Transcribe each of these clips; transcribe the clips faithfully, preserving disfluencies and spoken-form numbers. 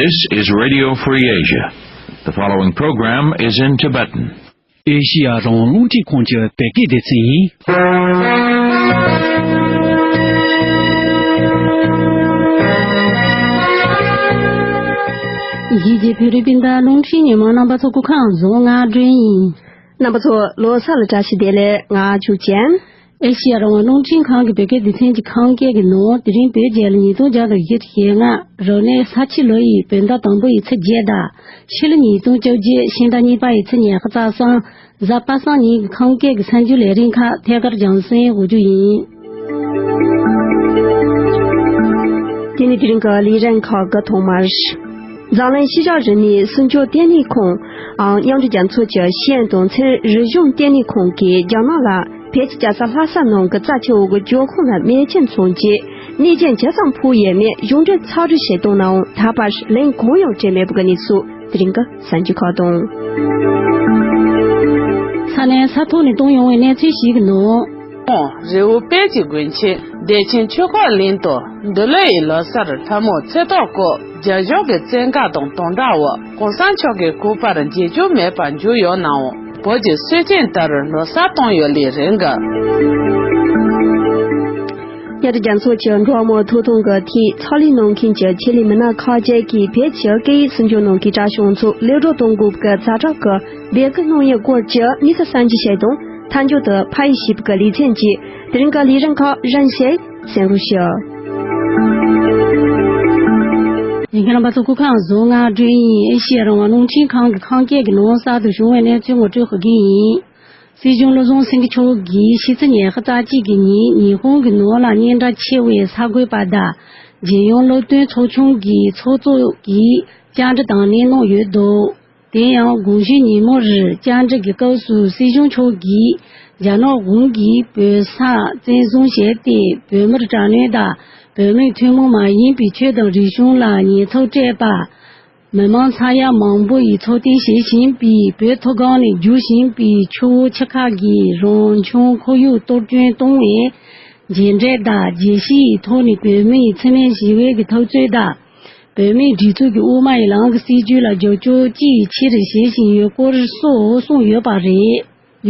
This is Radio Free Asia. The following program is in Tibetan. ཨེ་ཤི་ཡ་རང་དབང་རླུང་འཕྲིན་ཁང་གི་བོད་སྐད་སྡེ་ཚན་ཡིན། གཞིས་བྱེས་བོད་རིགས་སྤུན་ཟླ་རླུང་འཕྲིན་ཉན་མོ་རྣམ་པ་ཚོ་སྐུ་ཁམས་བཟང་། ང་སྒྲོན་ཡིན། རྣམ་པ་ཚོ་ལོ་གསར་ལ་བཀྲ་ཤིས་བདེ་ལེགས། ང་ཆོས་ཅན། ཨེ་ཤི་ཡ་རང་དབང་རླུང་འཕྲིན་ཁང་གི་བོད་སྐད་སྡེ་ཚན་གྱི་ཁམས་སྐད་ཀྱི་ནང་དེ་རིང་བོད་རྒྱལ་ལོ་ཉིས་སྟོང་བརྒྱ་དང་བཞི་བཅུ་ཞེ་ལྔ་རབ་གནས་ས་ཁྱི་ལོ་ཡི་བོད་ཟླ་དང་པོ་ཡི་ཚེས་བརྒྱད་དང་། ཕྱི་ལོ་ཉིས་སྟོང་བཅོ་བརྒྱད་ཕྱི་ཟླ་གཉིས་པ་ཡི་ཚེས་ཉི་ཤུ་རྩ་གསུམ་གཟའ་པ་སངས་ཉིན་གྱི་ཁམས་སྐད་ཀྱི་གསར་འགྱུར་ལས་རིམ་ཁག་ཐད་ཀར་རྒྱང་སྲིང་འགོ་འཛུགས་ཡིན། དེ་ནི་དེ་རིང་གི་ལས་རིམ་ཁག་གི་ཐོག་མར། འཛམ་གླིང་ཤེས་བྱ་རིག་གནས་སྲུང་སྐྱོབ་ལྟེ་གནས་ཁང་ཨང་མཉམ་འབྲེལ་རྒྱལ་ཚོགས་ཀྱི་ཤེས་ཡོན་དང་ཚན་རིག་གཞུང་ལྟེ་གནས་ཁང་གིས་རྒྱ་ནག་ལ་བོད་ཀྱི་རྒྱལ་ས་ལྷ་ས་ནང་གི་རྩ་ཆེ་བའི་གི་ཇོ་ཁང་ལ་མེ་མཆེད་མཚོན་རྗེས་ནད་རྐྱེན་ཇི་ཙམ་ཕོག་ཡོད་མེད་གཞུང་འབྲེལ་ཚགས་དྲི་བྱེད་སྟངས་ནའང་ད་བར་ལན་གང་ཡང་སྤྲད་མེད་པའི་གི་གནས་ཚུལ། དེ་རིང་གི་གསར་འགྱུར་ཁག་དང་། ས་གནས་ས་ཐོག་ནས་གཏོང་ཡོང་བའི་གནས་ཚུལ་ཞིག་གི་ནང་། རི་བོ་དཔལ་གྱི་དགོན་ཆེན་བདེ་ཆེན་ཆོས་འཁོར་གླིང་དུ་འདི་ལོ་ཡི་ལོ་གསར་ལྷ་མོ་ཚེས་ཐོག་སྐོར་རྒྱ་གཞུང་གི་བཙན་བཀག་དང་དམ་དྲག་འོག་གོང་ས་མཆོག་གི་སྐུ་པར་མཇལ་རྒྱུ་མེད་པར་འགྱུར་ཡོད་ནའང་། བོད་ཀྱི་སྲོལ་རྒྱུན་ལྟར་ལོ་གསར་གཏོང་ཡོད་ལེ་རེད་འགའ། ཉེ་དུ་རྒྱ་མཚོ་ཆེ་འགྲོ་མོ་ཐོ་ཐོང་གི་ཐིག་ཚོགས་ལས་གནང་མཁན་གྱི་ཆེད་ལས་མི་སྣ་ཁག་ཅིག་གིས་བོད་ཀྱི་སྐད་ཡིག་སྲུང་སྐྱོབ་གནང་མཁན་གྲྭ་ཆུང་ཚོ་ལས་སྒྲུབ་གཏོང་དགོས་པའི་ཛ་དྲག་གི་སྡེ་ཁག་གནང་ཡོད་སྐོར་གྱི་དམིགས་བསལ་གསར་འགྱུར་བཤད་དང་མཐའ་མཇུག་ཏུ་ཕ་ཡིས་བྱིས་པའི་ལེ་ཚན་གྱི་དེ་རིང་གི་ལས་རིམ་ཁག་རིམ་བཞིན་གསན་རོགས་ཞུ། ཡིན་གྱི་རྣམ་པ་ཚོ་སྐུ་ཁམས་བཟང་། ང་སྒྲོན་ཡིན། ཨེ་ཤི་ཡ་རང་དབང་རླུང་འཕྲིན་ཁང་གི་ཁམས་སྐད་ཀྱི་ནང་གསར་དུ་བྱུང་བའི་གནས་ཚུལ་ངོ་སྤྲོད་ཞུ་གི་ཡིན། སྲིད་སྐྱོང་བློ་བཟང་སེང་གེ་མཆོག་གིས་ཕྱི་ཚེས་ཉི་ཤུ་རྩ་གཅིག་གི་ཉིན་ཉི་ཧོང་གི་ནང་ལ་སྙན་གྲགས་ཆེ་བའི་གསར་འགོད་པ་དང་རྒྱལ་ཡོངས་སློབ་སྟོན་ཚོགས་ཆུང་གི་ཚོགས་གཙོ་གིས་བཅར་འདྲི་དང་ལེན་གནང་ཡོད་འདུག་དེ་ཡང་དགོང་ཞོགས་ཉིན་མོར་བཅར་འདྲི་གི་སྐབས་སུ་སྲིད་སྐྱོང་མཆོག་གིས་རྒྱ་ནག་གཞུང་གིས་བོད་ས་བཙན་བཟུང་བྱས་ཏེ་བོད་མིར་དྲག་གནོན་དང་བོད་མིའི་ཐུན་མོང་མ་ཡིན་པའི་ཆོས་དང་རིག་གཞུང་ལ་ཉེས་ཚབས་སྤྲད་པ། མི་མང་ས་ཡ་མང་པོ་ཡིས་འཚོ་རྟེན་བྱེད་བཞིན་པའི་བོད་མཐོ་སྒང་ནས་རྒྱུག་བཞིན་པའི་ཆུ་བོ་ཆུ་ཁ་གི་རང་བྱུང་ཁོར་ཡུག་གཏོར་སྐྱོན་གཏོང་བའི་རྗེས་འབྲས་དང་རྒྱལ་སྤྱིའི་ཐོག་ནས་བོད་མིའི་འཚེ་མེད་ཞི་བའི་གི་འཐབ་རྩོད་དང་། བོད་མིའི་སྒྲིག་འཛུགས་ཀྱི་དབུ་མ་ཡི་ལམ་གྱི་སྲིད་བྱུས་ལ་རྒྱབ་སྐྱོར་ཅི་ཡི་ཆེ་རུ་བྱེད་བཞིན་ཡོད་སྐོར་སོགས་གསུངས་ཡོད་པ་རེད།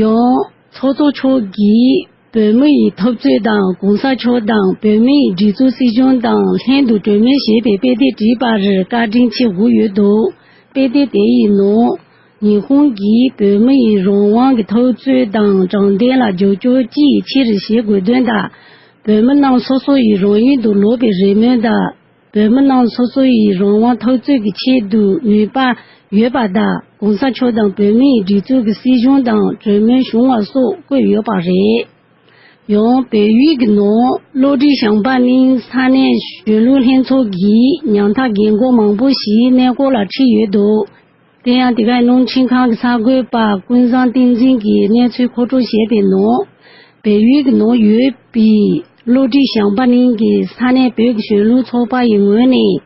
ཡང་། ཚོགས་གཙོ་མཆོག་གིས་བོད་མི་ཡི་འཐབ་རྩོད་དང་གོང་ས་མཆོག་དང་བོད་མིའི་སྒྲིག་འཛུགས་སྲིད་གཞུང་དང་ལྷན་དུ་གྲོས་མོལ་བྱས་པའི་དཔེ་དེབ་བྲིས་པར་བཀའ་དྲིན་ཆེ་ཞུས་ཡོད་འདུག་དཔེ་དེབ་དེ་ཡི་ནང་། ཉི་ཧོང་གིས་བོད་མི་ཡི་རང་དབང་གི་འཐབ་རྩོད་དང་དྲང་བདེན་ལ་རྒྱབ་སྐྱོར་ཅི་ཡི་ཆེ་རུ་བྱེད་དགོས་དོན་དང་། བོད་མི་རྣམས་སོ་སོ་ཡི་རང་ཡུལ་དུ་ལོག་པའི་རེ་སྨོན་དང་། བོད་མི་རྣམས་སོ་སོ་ཡི་རང་དབང་འཐབ་རྩོད་ཀྱི་ཆེད་དུ་ནུས་པ་ཡོད་པ་དང་གོང་ས་མཆོག་དང་བོད་མིའི་སྒྲིག་འཛུགས་ཀྱི་སྲིད་གཞུང་དང་གྲོས་མོལ་བྱུང་བ་སོགས་བཀོད་ཡོད་པ་རེད། ཡང་བལ་ཡུལ་གྱི་ནང་གློ་རི་ཞང་པ་གླིང་ས་གནས་གཞོན་ནུ་ལྷན་ཚོགས་ཀྱིས་ཉམ་ཐག་རྒན་རྒོན་མང་པོ་ཞིག་གནས་སྐོར་ལ་ཁྲིད་ཡོད་འདུག་དེ་ཡང་དེ་གའི་རླུང་འཕྲིན་ཁང་གི་གསར་འགོད་པ་ཀུན་བཟང་བསྟན་འཛིན་གྱིས་གནས་ཚུལ་མཁོ་སྤྲོད་བྱས་པའི་ནང་། བལ་ཡུལ་གྱི་ནང་ཡོད་པའི་གློ་རི་ཞང་པ་གླིང་གི་ས་གནས་བོད་ཀྱི་གཞོན་ནུ་ཚོགས་པ་ཡི་ངོས་ནས།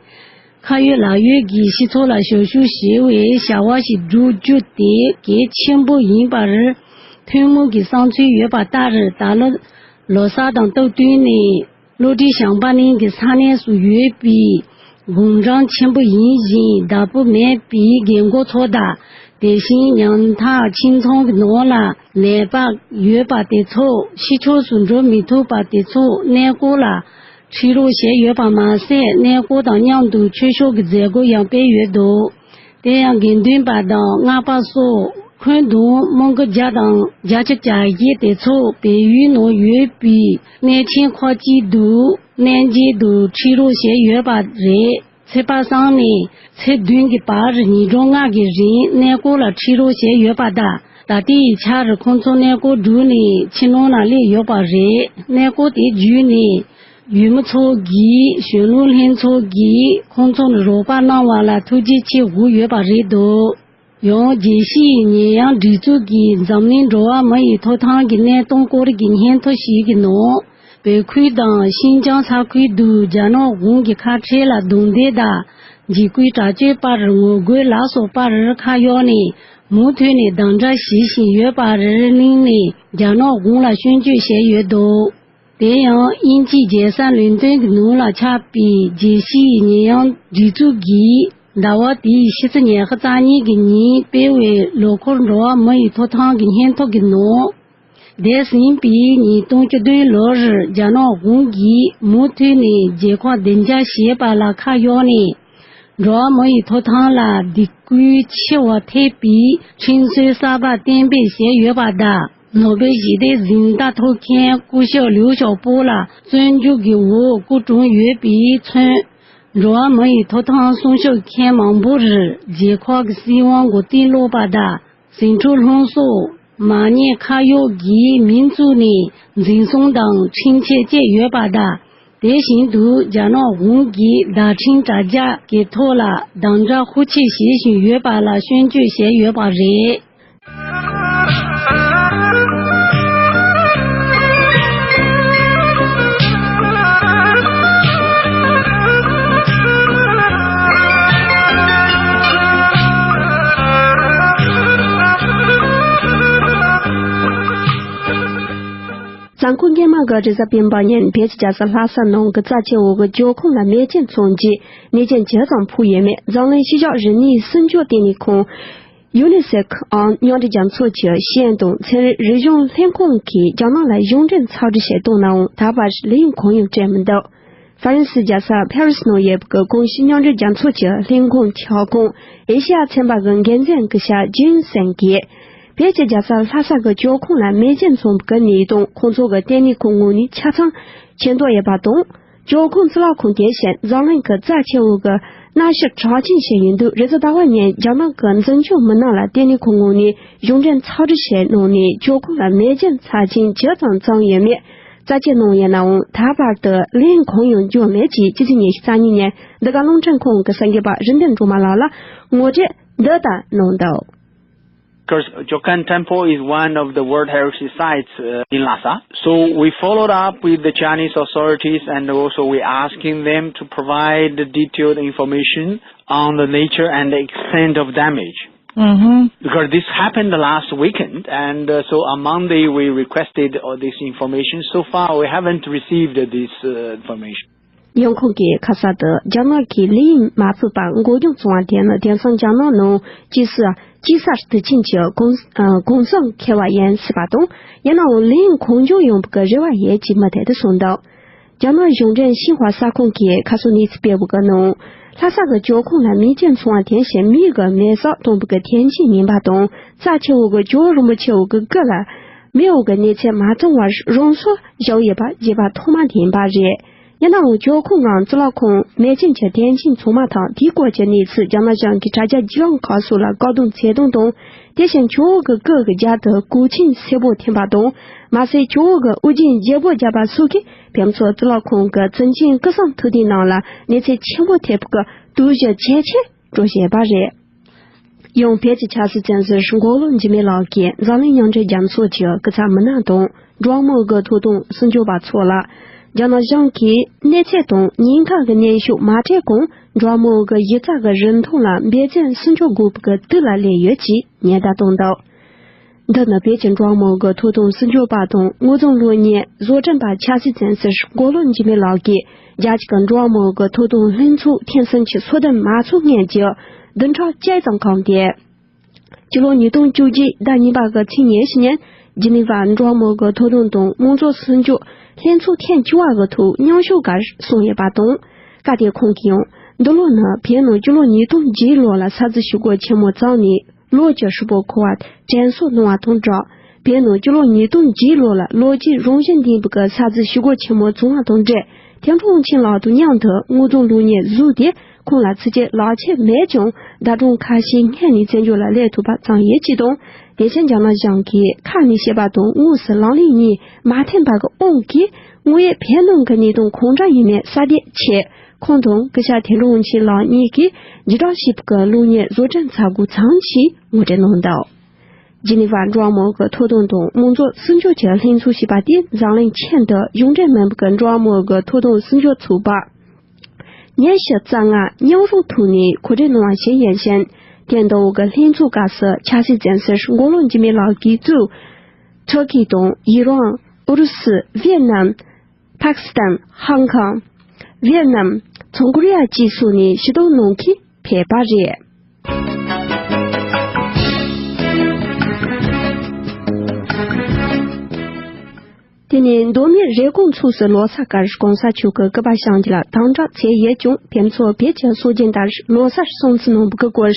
ཁ་ཡོད་ལག་ཡོད་ཀྱི་སྤྱི་ཚོགས་ལ་ཞབས་ཞུ་ཞེས་པའི་བྱ་བ་ཞིག་བསྒྲུབ་རྒྱུ་དེ་གལ་ཆེན་པོ་ཡིན་པར་ཐུན་མོང་གི་བསམ་ཚུལ་ཡོད་པ་ལྟར། ད་ལོ་ལོ་གསར་དང་སྟབས་བསྟུན་ནས། གློ་རི་ཞང་པ་གླིང་གི་ས་གནས་སུ་ཡོད་པའི་དགུང་གྲངས་ཆེན་པོ་ཡིན་ཞིང་བདག་པོ་མེད་པའི་རྒན་རྒོན་ཚོ་དང་། དེ་བཞིན་ཉམ་ཐག་ཁྱིམ་ཚང་གི་ནང་ལ་ནད་པ་ཡོད་པ་དེ་ཚོ་ཕྱི་ཕྱོགས་སུ་འགྲོ་མི་ཐུབ་པ་དེ་ཚོ་གནས་སྐོར་ལ་ཁྲིད་རོགས་བྱས་ཡོད་པ་མ་ཟད། གནས་སྐོར་དང་མཉམ་དུ་ཆོས་ཕྱོགས་ཀྱི་མཛད་སྒོ་ཡང་སྤེལ་ཡོད་འདུག་དེ་ཡང་དགེ་འདུན་པ་དང་སྔགས་པ་སོགས་འཁོན་དུ་མི་དགུ་བརྒྱ་དང་བརྒྱད་ཅུ་གྱ་བཞི་དེ་ཚོ་བལ་ཡུལ་ནང་ཡོད་པའི་གནས་ཆེན་ཁག་ཅིག་ཏུ་གནས་མཇལ་དུ་ཁྲིད་རོགས་བྱས་ཡོད་པ་རེད། ཚེས་པ་གསུམ་ནས་ཚེས་བདུན་གྱི་བར་ཉིན་གྲངས་ལྔ་གི་རིང་གནས་སྐོར་ལ་ཁྲིད་རོགས་བྱས་ཡོད་པ་དང་། ད་ལྟའི་ཆར་ཁོང་ཚོ་གནས་སྐོར་གྲུབ་ནས་ཕྱི་ནང་ལ་སླེབས་ཡོད་པ་རེད། གནས་སྐོར་དེ་བརྒྱུད་ནས་ཡུལ་མི་ཚོ་གིས་གཞོན་ནུ་ལྷན་ཚོགས་ཀྱིས་ཁོང་ཚོར་རོགས་པ་གནང་བ་ལ་ཐུགས་རྗེ་ཆེ་ཞུས་ཡོད་པ་རེད་འདུག་ཡང་རྒྱལ་སྤྱིའི་ཉེས་ཡངས་སྒྲིག་འཛུགས་ཀྱིས་འཛམ་གླིང་འགྲོ་བ་མི་ཡི་ཐོབ་ཐང་གི་གནས་སྟངས་སྐོར་གྱི་སྙན་ཐོ་ཞིག་གི་ནང་། བོད་ཁུལ་དང་ཤིན་ཅང་ས་ཁུལ་དུ་རྒྱ་ནག་གཞུང་གི་ཁ་ཕྲལ་ལ་རྡུང་རྡེག་དང་འཇིགས་སྐུལ་དྲག་སྤྱོད་པར་ངོ་རྒོལ་ལ་སོགས་པར་ཁ་གཡོགས་ནས་མུ་མཐུད་ནས་རྡུང་རྡེག་བྱེད་བཞིན་ཡོད་པར་གླེང་ནས་རྒྱ་ནག་གཞུང་ལ་སྐྱོན་བརྗོད་བྱས་ཡོད་འདུག་དེ་ཡང་དབྱིན་ཇིའི་རྒྱལ་ས་ལོན་ཏོན་གྱི་ནང་ལ་ཆགས་པའི་རྒྱལ་སྤྱིའི་ཉེས་ཡངས་སྒྲིག་འཛུགས་ཀྱིས་ ཟླ་བ་འདིའི་ཕྱི་ཚེས་ཉི་ཤུ་རྩ་གཉིས་ཀྱི་ཉིན་སྤེལ་བའི་ལོ་འཁོར་འགྲོ་བ་མི་ཡི་ཐོབ་ཐང་གི་སྙན་ཐོ་གི་ནང་། འདས་ཟིན་པའི་ཉིས་སྟོང་བཅུ་བདུན་ལོར་རྒྱ་ནག་གཞུང་གིས་མུ་མཐུད་ནས་རྒྱལ་ཁབ་བདེ་འཇགས་ཞེས་པ་ལ་ཁ་གཡོགས་ནས། འགྲོ་བ་མི་ཡི་ཐོབ་ཐང་ལ་སྡིགས་སྐུལ་ཆེ་བ་ཐེབས་པའི་ཁྲིམས་སྲོལ་གསར་པ་གཏན་འབེབས་བྱས་ཡོད་པ་དང་། ནོ་བེལ་ཞི་བདེའི་གཟེངས་རྟགས་ཐོབ་མཁན་སྐུ་ཞབས་ལིའུ་ཞའོ་པོ་ལ་བཙོན་འཇུག་གི་འོག་སྐུ་གྲོངས་ཡོད་པས་མཚོན། འགྲོ་བ་མི་ཡི་ཐོབ་ཐང་སྲུང་སྐྱོབ་མཁན་མང་པོར་རྒྱལ་ཁབ་ཀྱི་སྲིད་དབང་གི་གཏན་སློབ་པ་དང་། ཟིང་འཁྲུག་སློང་སོགས་མ་ཉེས་ཁ་གཡོགས་ཀྱི་མིང་བཙུགས་ནས་འཛིན་བཟུང་དང་ཁྲིམས་ཆད་བཅད་ཡོད་པ་དང་། དེ་བཞིན་དུ་རྒྱ་ནག་གཞུང་གིས་བརྡ་འཕྲིན་དྲ་རྒྱ་གི་ཐོག་ལ་དམ་དྲག་ཤུགས་ཆེ་བྱེད་བཞིན་ཡོད་པ་ལ་སྐྱོན་བརྗོད་བྱས་ཡོད་པ་རེད། མཛད་སྒོ་སྔོན་མ་གི་རེས་གཟའ་སྤེན་པ་ཉིན་བོད་ཀྱི་རྒྱལ་ས་ལྷ་ས་ནང་གི་རྩ་ཆེ་བོ་གི་སྦྱོར་ཁང་ལ་མེ་ཅན་མཚོན་རྗེས་ནད་རྐྱེན་ཇི་ཙམ་ཕོག་ཡོད་མེད་འཛམ་གླིང་ཤུལ་བཞག་རིག་གནས་སྲུང་སྐྱོབ་ལྟེ་གནས་ཁང་ཡུ་ནི་སེཕ་ཨང་མཉམ་འབྲེལ་རྒྱལ་ཚོགས་ཀྱི་ཤེས་ཡོན་དང་ཚན་རིག་རིག་གཞུང་ལྷན་ཁང་གིས་རྒྱ་ནག་ལ་གཞུང་འབྲེལ་ཚབ་འདྲི་བྱས་བཏང་ནའང་ད་བར་ལན་གང་ཡང་སྤྲད་མི་འདུག་ཧྥ་རན་སིའི་རྒྱལ་ས་ཕ་རི་སི་ནང་ཡོད་པའི་གོང་ཞུས་མཉམ་འབྲེལ་རྒྱལ་ཚོགས་ཀྱི་ལྷན་ཁང་ཁྱབ་ཁོངས་ཨེ་ཤེ་ཡ་ཚན་པ་གི་འགན་འཛིན་སྐུ་ཞབས་ཇིན་སན་གྱིས། བོད་ཀྱི་རྒྱལ་ས་ལྷ་ས་གི་སྦྱོར་ཁང་ལ་མེ་ཅན་མཚོན་པའི་གནས་སྟངས་ཁོང་ཚོ་གི་ལྟེ་གནས་ཁང་ངོས་ནས་ཆ་ཚང་མཁྱེན་རྟོགས་ཡོད་པ་དང་། སྦྱོར་ཁང་གཙུག་ལག་ཁང་དེ་བཞིན་འཛམ་གླིང་གི་རྩ་ཆེ་བོ་གི་གནའ་ཤུལ་གྲགས་ཅན་ཞིག་ཡིན་དུས། རེས་གཟའ་ཟླ་བ་ཉིན་རྒྱ་ནག་གི་འཛིན་སྐྱོང་མི་སྣ་ལ་ལྟེ་གནས་ཁང་ངོས་ནས་གཞུང་འབྲེལ་ཚབ་འདྲི་བྱས་གནང་ནས་སྦྱོར་ཁང་ལ་མེ་ཅན་ཚབས་ཆེན་ཇི་ཙམ་བརྩམས་ཡོད་མེད་རྩད་ཆོད་གནང་ཡོད་ནའང་ད་བར་དུ་ལན་གང་ཡང་བརྒྱབ་མེད་ཅེས་ཕྱི་ཚེས་ཉི་ཤུ་རྩ་གཉིས་ཉིན་འདི་ག་རླུང་འཕྲིན་ཁང་གི་གསར་འགོད་པ་རིན་ལྡན་སྒྲོལ་མ་ལགས་ལ་ངོ་སྤྲོད་འདི་ལྟར་གནང་འདུག Because Jokan Temple is one of the World Heritage Sites uh, in Lhasa. So we followed up with the Chinese authorities and also we asking them to provide the detailed information on the nature and the extent of damage. Mm-hmm. Because this happened the last weekend, and uh, so on Monday we requested all this information. So far, we haven't received this uh, information. ཡང་ཁོང་གིས་ཁ་ས་དུ་རྒྱ་ནག་གིས་ལིའུ་ཡིན་མ་ཕུད་པར་འགོག་སྦྱོང་བྱུང་བ་དེ་ནི་དེང་སང་རྒྱ་ནག་ནང་ཅི་སུ་ཅི་སར་དུས་ཆེན་གྱི་གུང་ཨ་གུང་སེང་འཁེལ་བ་ཡིན་སྲིད་པ་དང་། ཡིན་ནའང་ལིའུ་ཡིན་གང་མགྱོགས་ཡོང་བའི་རེ་བ་ཡོད་ཅེས་མུ་མཐུད་དུ་གསུངས་འདུག་རྒྱ་ནག་གཞུང་འབྲེལ་ཤིན་ཧྭ་གསར་ཁང་གིས་ཁ་སང་གནས་ཚུལ་སྤེལ་བའི་ནང་། ལྷ་ས་གི་སྦྱོར་ཁང་ལ་མེ་ཅན་མཚོན་པ་དེ་བཞིན་མིའི་གི་མེ་སྲེག་གཏོང་བའི་གི་ཐེངས་གཅིག་ཡིན་པ་དང་། རྩ་ཆེ་བོ་གི་ཇོ་བོ་རིན་པོ་ཆེ་བོ་གི་སྐུ་ལ་མེ་བོ་གི་གནོད་འཚེ་མ་བཏང་བར་རང་སྲོག་བཞག་ཡོད་པ་བརྗེད་པ་ཐོག་མ་དེ་ཡིན་པ་རེད། ཡིན་ནའང་ཇོ་ཁོང་ངམ་གཙུག་ལག་ཁང་མེ་ཅན་གྱི་དེ་བཞིན་ཚང་མ་དང་དེའི་སྐོར་གྱི་གནས་ཚུལ་རྒྱ་ནག་གཞུང་གི་དྲ་རྒྱ་བརྒྱུད་ལམ་ཁག་སོགས་ལ་བཀག་སྡོམ་བྱེད་སྟངས་དང་། དེ་བཞིན་ཇོ་བོ་གི་སྐུ་གི་རྒྱབ་ཏུ་གོས་ཆེན་སེར་པོ་འཐེན་པ་དང་། མ་ཟད་ཇོ་བོ་གི་དབུ་རྒྱན་བརྗེ་པོ་བརྒྱབ་པ་སོགས་ཀྱིས་བོད་མཚོ་གཙུག་ལག་ཁང་གི་བཙུན་ཆེན་སྐུ་གསུང་ཐུགས་རྟེན་ནང་ལ་གནོད་འཚེ་ཆེན་པོ་ཐེབས་པའི་དུས་བཞི་ཇེ་ཆེར་འགྲོ་བཞིན་པ་རེད། ཡང་བོད་ཀྱི་ཆབ་སྲིད་བཙོན་ཟུར་མགོ་ལོག་འཇིགས་མེད་ལགས་ཀྱིས་འཛམ་གླིང་མཉམ་འབྲེལ་རྒྱལ་ཚོགས་ཀྱི་སྐུ་ཚབ་མི་སྣ་དང་འགྲོ་བ་མིའི་གི་ཐོབ་ཐང་སྲུང་སྐྱོབ་པ་ཚོ་ལ། རྒྱ་ནག་གཞུང་གིས་གནོད་འཚེ་དང་ཉེན་ཁ་གི་གནོན་ཤུགས་མ་སྤྲད་གོང་འགྲོ་བ་མིའི་གི་གཞི་རྩ་གི་རིན་ཐང་ལ་འབད་བརྩོན་སྲུང་སྐྱོབ་དགོས་པའི་གི་དུས་ལ་སླེབས་ཡོད་ཅེས་ཉེན་བརྡ་བཏང་འདུག་འདི་ནི་བོད་ཀྱི་འགྲོ་བ་མིའི་གི་ཐོབ་ཐང་སྲུང་སྐྱོབ་པ་དང་དངོས་དོན་སློབ་གཉེར་བཟོ་སྐྲུན་པ་ཆབ་སྲིད་བཙོན་ཟུར་མགོ་ལོག་འཇིགས་མེད་ལགས་ཀྱིས་རྒྱལ་སྤྱི་གི་འགྲོ་བ་མིའི་གི་ཐོབ་ཐང་ལྷན་ཚོགས་ཐེངས་གསུམ་གྱི་ཚོགས་འདུ་མ་ཚོགས་སྔོན་གྱི་བདུན་ཕྲག་གཅིག་ཙམ་གོང་དེ། སྤྱི་ལོ་ཉིས་སྟོང་བཅུ་གཅིག་ཟླ་གཉིས་པ་གི་ཚེས་ཉེར་བཞི་ཉིན་ཇི་ནི་ཝ་འགྲོ་བ་མིའི་གི་ཐོབ་ཐང་དང་དམངས་གཙོ་སྲུང་སྐྱོབ་ལྷན་ཚོགས་ཐེངས་བཅུ་བ་གི་ཐོག་མཉམ་ཞུགས་སྐོར་གསུངས་ཡོད་པ་དང་། སྐབས་དེར་ཁོང་གིས་ཡང་འདི་ལོ་ནི་བོད་ནང་སྤྱི་ལོ་ཉིས་སྟོང་བརྒྱད་ལོ་ལ་ས་འཛུགས་ཞུ་སྒོ་ཆེན་མོ་བརྩམས་ནས། ལོ་བཅུ་ཧྲིལ་པོ་འཁོར་བ་དྲན་གསོ་གནང་བ་དང་སྦྲགས། བོད་ནང་སྤྱི་ལོ་ཉིས་སྟོང་བརྒྱད་ལོ་ལ་ལོ་རྒྱུས་རང་བཞིན་ལྡན་པའི་ས་འཛུགས་ཞུ་སྒོ་ཆེན་མོ་བྱུང་བ་དང་འབྲེལ། ཐེན་ཀྲུང་ཆིན་ལགས་དང་མཉམ་དུ་དངོས་དོན་སློབ་གཉེར་བཟོས་ཏེ། ཁོང་ལ་ཚིག་སྐྱེལ་ལག་ཁྱེར་མེད་ཀྱང་ཟླ་གྲངས་ཁ་ཤས་སྔོན་ནས་བཙན་བྱོལ་ལ་སླེབས་ཐུབ་པ་བྱུང་ཡོད་ཅེས་དང་། དེ་བཞིན་རྒྱ་ནག་གཞུང་གིས་ཁ་ནས་བཤད་པ་དང་དངོས་སུ་ལག་ལེན་གཉིས་མ་མཐུན་པ་གི་དབང་གིས། དངོས་ཡོད་བོད་ནང་གི་གནད་དོན་གང་འདྲ་ཡིན་མིན་གསལ་འདེབས་ཆེད། ཁོང་དང་སྐུ་ཞབས་ཐེན་ཀྲུང་ཆིན་ལགས་གཉིས་ཀྱིས་བརྒྱུད་བསྒྲགས་བྱས་པའི་སློབ་གཉེར་བཟོ་སྐྲུན་ཚགས་འགུག་ཚང་ཞེས་ངོ་སྤྲོད་གནང་འདུག་ཇི་ནི་ཝ་འགྲོ་བ་མིའི་གི་ཐོབ་ཐང་དང་དམངས་གཙོ་སྲུང་སྐྱོབ་ཀྱི་ལྷན་ཚོགས་ཞེས་པ་དེ་འཛམ་གླིང་ཁྱོན་དུ་གཞུང་འབྲེལ་མིན་པའི་གི་འགྲོ་བ་མིའི་གི་ཐོབ་ཐང་སྲུང་སྐྱོབ་ཚོགས་པ་ཉི་ཤུ་རྩ་ལྔ་མཉམ་རུབ་ཐོག་ནས་གོ་སྒྲིག་གནང་བ་ཞིག་ཡིན་ཞིང་། དེ་འདྲ་བོ་གི་ལྷན་ཚོགས་སྐབས་སུ་ཆབ་སྲིད་བཙོན་ཟུར་མགོ་ལོག་འཇིགས་མེད་ལགས་ཀྱིས་གཙོས། ཐུར་ཁེ་དང་ཡི་རང་། ཨུ་རུ་སུ། ཝེ་ནམ། པ་ཀི་སི་ཐན། ཧང་ཀང་། ཝེ་ནམ། བྱང་ཀོ་རི་ཡ་བཅས་སོགས་ནས་ཕྱིར་ལྡོག་གནང་མཁན་ བྱས་པ་རེད། དེ་ནས་མདོ་སྨད་རེབ་གོང་ཚོགས་སུ་ལོ་གསར་ཁར་གོང་ས་མཆོག་གིས་སྐུ་པར་བཞེངས་རྒྱུ་ལ་དམ་དྲག་བྱས་ཡོད་ཀྱང་། དེ་ཚོ་བོད་ཀྱི་སྲོལ་རྒྱུན་ལྟར་ལོ་གསར་སྲུང་བརྩི་གནང་བའི་སྐོར་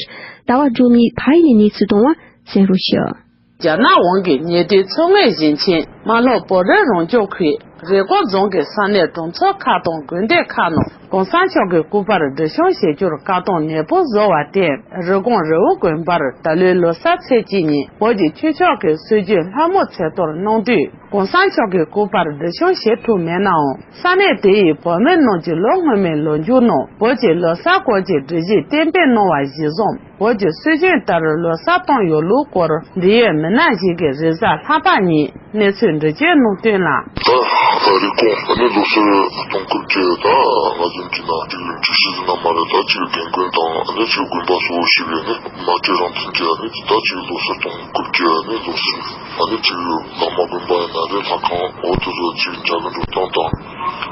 ཟླ་བ་སྒྲོལ་མས་ཕ་ཡུལ་ནས་གནས་ཚུལ་བཏང་བ་གསན་རོགས་ཞུ། རྒྱ་ནག་དབང་གིས་ཉེས་དོན་ཚོགས་མིའི་ཞིང་ཆེན་རྨ་ལྷོ་བོད་རིགས་རང་སྐྱོང་ཁུལ་རེབ་གོང་རྫོང་གི་ས་གནས་གྲོང་ཚོ་ཁག་དང་དགོན་སྡེ་ཁག་ནང་གོང་ས་མཆོག་གི་སྐུ་པར་སྒྲིག་སྦྱོང་བྱེད་རྒྱུར་བཀག་སྡོམ་ནན་པོ་བཟོ་བར་བརྟེན། རེབ་གོང་རི་བོ་དགོན་པར་ད་ལོའི་ལོ་གསར་ཚེས་གཅིག་ཉིན་བོད་ཀྱི་ཆོས་ཕྱོགས་ཀྱི་སྲོལ་རྒྱུན་ལྷ་མོ་ཚེས་གཏོར་གནང་དུས། གོང་ས་མཆོག་གི་སྐུ་པར་སྒྲིག་སྦྱོང་བྱེད་ཐུབ་མེད་ནའང་། ས་གནས་དེ་ཡི་བོད་མི་རྣམས་ཀྱིས་ལོ་སྔོན་མའི་ལོ་མཇུག་ནང་བོད་ཀྱི་ལོ་གསར་སྐོར་གྱི་སྒྲིག་གཞི་གཏན་འབེབས་གནང་བ་གཞིར་བཟུང་། བོད་ཀྱི་སྲོལ་རྒྱུན་ལྟར་ལོ་གསར་བཏང་ཡོད་ལུགས་སྐོར་འབྲེལ་ཡོད་མི་སྣ་ཞིག་གིས་རེས་གཟའ་ལྷག་པ་ཉིན་གནས་ཚུལ་འགྲེལ་བརྗོད་གནང་དོན་ལ། ད་རེབ་གོང་ཨ་ནི་ལོ་གསར་གཏོང་སྐབས་ཀྱི་ད་ང་ཚོ་གྱི་ནང་ཅིག་འགྲུལ་བཞུད་ཟེར་ན་མ་རེད། ད་ཅིག་རྒན་རྒོན་དང་ཨ་ནི་ཅིག་དགོན་པ་སོགས་ཞིག་ཡོད་ནི་མ་སྤྲད་རང་བཙན་གྱི་ཨ་ནི་ད་ཅིག་ལོ་གསར་གཏོང་སྐབས་ཀྱི་ཨ་ནི་ལོ་གསར། ཨ་ནི་ཅིག་བླ་མ་དགོན་པ་ཡིན་ན་རེད། ལྷ་ཁང་འོ་དེ་ཚོ་ཅིག་འཇའ་གི་འགྲོ་སྟངས་དང་།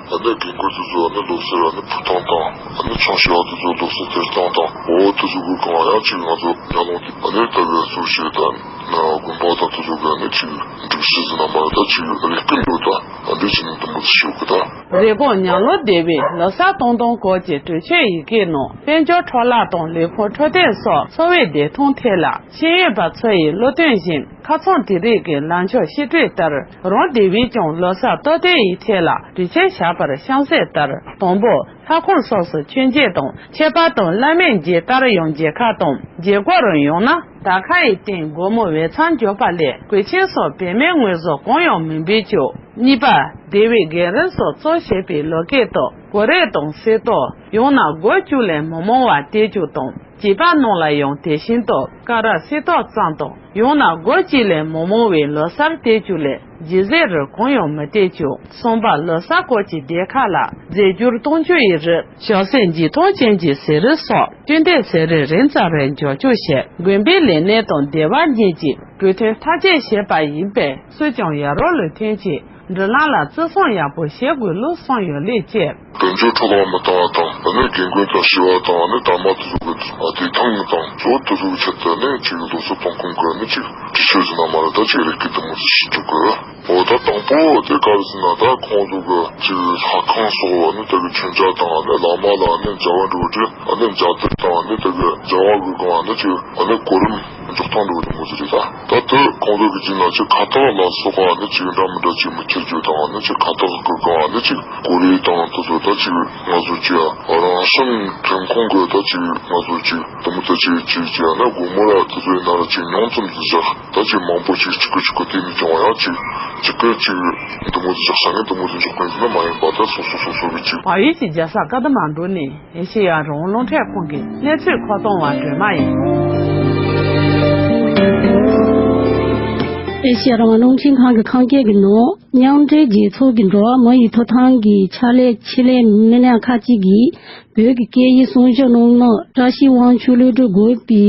ཨ་ནི་རྒན་རྒོན་དེ་ཚོ་ཨ་ནི་ལོ་གསར་ཨ་ནི་ཕུལ་སྟངས་དང་། ཨ་ནི་ཆང་བཞེས་པ་དེ་ཚོ་ལོ་གསར་སྟེར་སྟངས་དང་། འོ་དེ་ཚོ་གི་སྒང་ཡང་ཅིག་ང་ཚོ་ཉམས་མྱོང་དེ་ཨ་ནི་ད་གི་གཙོ་བྱས་ད་དགོན་པ་དང་དེ་ཚོ་གི་ཨ་ནི་ཅིག་སྒྲིག་གཞི་ཟེར་ན་མ་རེད། ད་ཅིག་རེ་སྐུལ་འགྲོ་ད་ཨ་འདི་ཅིག་ནི་དུམ་བུ་ཞིག་གི་ད། རེབ་གོང་ཉང་ལོ་སྡེ་བའི་ལོ་གསར་གཏོང་སྟངས་སྐོར་གྱི་གྲོས་ཆོད་ཡི་གེའི་ནང་དཔལ་འབྱོར་འཕྲོ་བརླག་དང་ལས་ཁུངས་འཕྲོད་བསྟེན་སོགས་འཚོ་བའི་བདེ་ཐང་ཐད་ལ་ཤེས་ཡོན་པ་ཚོ་ཡི་བློ་འདོན་བཞིན། ཁ་ཚང་དེ་རིགས་ཀྱི་ལངས་ཕྱོགས་ཤེས་སྤྲོད་ལྟར། རང་སྡེ་བས་ཀྱང་ལོ་གསར་གཏོར་སྟོན་ཡི་ཐད་ལ་གྲོས་ཆོད་བཞག་པར་གཤམ་གསལ་ལྟར། དང་པོ། ལྷ་ཁང་སོགས་སུ་མཆོད་མཇལ་དང་ཆོས་པ་དང་བླ་མའི་མཇལ་དར་ཡང་མཇལ་ཁ་དང་མཇལ་སྐོར་ཡང་ན་དར་ཁ་ཡི་སྟེང་སྒོར་མོ་བས་མཚམས་འཇོག་པ་ལས་གོས་ཆེན་སོགས་བེད་མེད་དངོས་ཟོག་གང་ཡང་མི་འབུལ་རྒྱུ། གཉིས་པ། སྡེ་བའི་རྒན་རབས་སོགས་གཙོ་བྱས་པའི་ལོ་སྐལ་ཐོག་གོ་རེ་དང་གསེར་ཏོག་ཡང་ན་སྒོར་བཅུ་ལས་མི་མང་བ་སྟེར་རྒྱུ་དང་། བྱིས་པ་རྣམས་ལ་ཡང་དེ་བཞིན་དུ་དཀར་རག་གསེར་ཏོག་ཙམ་དང་། ཡང་ན་སྒོར་གཅིག་ལས་མི་མང་བའི་ལོ་གསར་སྟེར་རྒྱུ་ལས་ལྗིད་ཟས་རིགས་གང་ཡང་མི་སྟེར་རྒྱུ། གསུམ་པ། ལོ་གསར་སྐོར་གྱི་སྡེ་ཁག་ལ་རྫས་འགྱུར་གཏོང་རྒྱུ་ཡི་རིགས། ཞོགས་ཟས་འགྱིག་ཐོག་ཅན་གྱི་ཟས་རིགས་སོགས་སྤྱོད་འདོད་ཟས་རིགས་རིན་ཙམ་རེ་འཇོག་རྒྱུ་བྱས། དགོན་པའི་ལས་སྣེ་དང་སྡེ་བ་གཉིས་ཀྱིས་གྲོས་མཐུན་ཐག་བཅད་བྱས་པ་ཡིན་པས་སུས་ཀྱང་ཡ་རབས་ལུགས་མཐུན་གྱིས་འབྲུ་རིགས་ལ་བརྩི་སྲུང་ཡག་པོ་བྱེད་དགོས་ལུགས་གསུངས་ཡོད་ལུགས་བཅས། དཔལ་འབྱོར་འཕྲོ་བརླག་མི་བཏང་བ་དང་། ཨ་ནི་རྒན་རྒོན་དང་བྱིས་པ་དང་། ཨ་ནི་དར་མ་དེ་ཚོ་གི་ཨ་དེ་ཐང་དང་གཙོ་བོ་དེ་ཚོ་གི་ཆེད་དུ་ནི་ཅིག་ལོ་གསར་གཏོང་ཁུངས་ཀྱི་ནི་ཅིག་དྲི་ཤོད་ཟེར་ན་མ་རེད། ད་ཅིག་རེ་སྐུལ་དུ་མོ་ཟིག་ཞིག་འཇོག་དགོས། འོ་ད་དང་པོ་དེ་ག་རེ་ཟེར་ན། ད་ཁོང་ཚོ་གི་ཅིག་ལྷ་ཁང་སོགས་ནི་དེ་གི་མཆོད་མཇལ་དང་། ཨ་ནི་བླ་མ་ལ་ནི་མཇལ་བ་འགྲོ་དུས་ཨ་ནི་མཇལ་དར་དང་། ཨ་ནི་དེ་གི་མཇལ་བ་གི་སྒང་ནི་ཅིག་ཨ་ནི་གོ་རིམ་འཇོག་སྟངས་འགྲོ་དུ་མོ་ཟིག་རེད། ད་ད་དེ་ཁོང་ཚོ་གི་རྒྱུད་ལ་ཅིག་ཁ་བཏགས་ལ་སོགས་པ་ནི་ཅིག་འདྲ་མི་འདྲ་ཅིག་མི་འཁྱེར་རྒྱུ་དང་། ཨ་ནི་ཅིག་ཁ་བཏགས་གི་སྒང་ནི་ཅིག་གོ་རེ་དང་དེ་ཚོ་ད་ཅིག་ང་ཚོ་ཅིག་རང་བྱུང་ཐོན་ཁུངས་གི་ད་ཅིག་ང་ཚོ་ཅིག་དུ་མོ་ད་ཅིག་ཅིག་ཅིག་ཨ་ནི་སྒོར་མོ་ར་དེ་ཚོ་ཡིན་ན་ར་ཅིག་ཉུང་ཙམ་ཟིག་བཞག་ད་ཅིག་མང་པོ་ཅིག་གཅིག་གི་གཅིག་གི་སྟེང་ནས་བྱུང་བ་ཡང་ཅིག་གཅིག་གི་ཅིག་འདི་མོ་ཟིག་བཞག་ས་ངས་འདི་མོ་ཟིག་འཇོག་མཁན་ཟིག་ནི་མ་ཡིན་པ། ད་སོ་སོ་སོ་སོ་གི་ཅིག་བལ་ཡུལ་གྱི་རྒྱལ་ས་ཀ་ཐ་མན་གྲུ་ནས་ཨེ་ཤེ་ཡ་རང་དབང་རླུང་འཕྲིན་ཁང་གི་གནས་ཚུལ་མཁོ་གཏོང་བ་སྒྲོལ་མ་ཡིན། ཨེ་ཤེ་ཡ་རང་དབང་རླུང་འཕྲིན་ཁང་གི་ཁམས་སྐད་ཀྱི་ནང་། མཉམ་འབྲེལ་རྒྱལ་ཚོགས་ཀྱི་འགྲོ་བ་མི་ཡི་ཐོབ་ཐང་གི་ཕྱག་ལས་ཆེད་ལས་མི་སྣ་ཁག་ཅིག་གིས་བོད་ཀྱི་སྐད་ཡིག་སྲུང་སྐྱོབ་གནང་ན་བཀྲ་ཤིས་དབང་ཕྱུག་གློད་གྲོལ་དགོས་པའི་